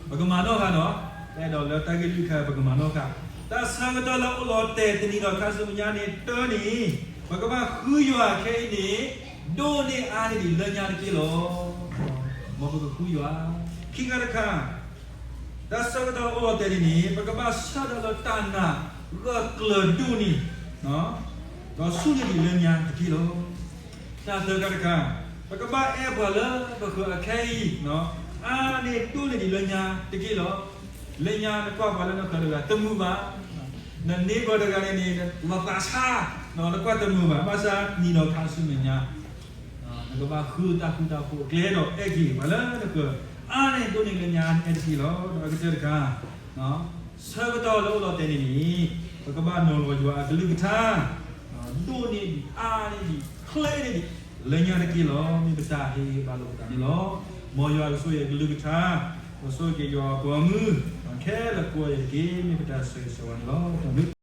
ပကမၤနီၣ်ဃာ်နီၤ, အဲၣ်ဒိးလၢတၢ်ဂ့ၢ်လွံၢ်ခါ ပကမၤနီၣ်ဃာ်, တၢ်ဆၢကတီၢ်လၢအိၣ်လီၤတဲာ်တနံၤဒီးခါဆူမဲာ်ညါန့ၣ် တၢန့ၣ်, ပကဘၣ်ဃုယွၤခဲအံၤန့ၣ် ဒိၣ်န့ၢ်အါန့ၢ်ဒံးလၢညါတက့ၢ်လီၤ. မ်ပကဃုယွၤ, ခံခါတခါ တၢ်ဆၢကတီၢ်လၢအိၣ်လီၤတဲာ်န့ၣ်န့ၣ် ပကဘၣ်ဆၣ်ထီၣ်လၢတၢ်နာ်ဂၢၢ်ကျၢၤဒိၣ်န့ၢ် ဒီးဆူၣ်န့ၢ်ဒံးလၢညါတက့ၢ်လီၤ. တၢ်သၢခါတခါ, ပကဘၣ်အဲၣ်ပှၤလၢပဃၢၤအခဲအံၤ အါန့ၢ်ဒိၣ်န့ၢ်ဒံးလၢညါတက့ၢ်လီၤ. လၢညါနကွၢ်ပှၤလၢနဃၢၤတဂၤတမုာ်ဘၣ်, နneighborတဂၤန့ၣ်န့ၣ် လီၤသးဆါ, နကွၢ်တမုာ်ဘၣ်, ဘၣ်ဆၣ်နံၤဒီးခါဆူမဲာ်ညါ နကဘၣ်ဃုတၢ်ဃူတၢ်ဖိးအကျဲဒီးအဲၣ်က့ၤပှၤလၢနဃၢၤ အါန့ၢ်ဒိၣ်န့ၢ်လၢညါန့ၣ်တက့ၢ်လီၤ. ဒီးအကတၢၢ်တခါ, ဆၢကတီၢ်လၢအိၣ်လီၤတဲာ်န့ၣ်န့ၣ် ပကဘၣ်နီၤလီၤယွၤအကလုၢ်ကထါ ဒိၣ်န့ၢ်ဒံး အါန့ၢ်ဒံး ချ့န့ၢ်ဒံး လၢညါတက့ၢ်လီၤ. မ့ၢ်ပတၢ်ဟ့ၣ်ဂံၢ်ဟ့ၣ်ဘါလိာ်ပသးန့ၣ်လီၤ. မ်ယွၤကဆိၣ်ဂ့ၤအကလုၢ်ကထါ, ကဆိၣ်ဂ့ၤက့ၤယွၤအပှၤဂီၢ်မုၢ် ခဲလၢာ်ကိးဂၤဒဲးတက့ၢ်. မ့ၢ်ပတၢ်ဆၢဂ့ၤဆၢဝါန့ၣ်လီၤ.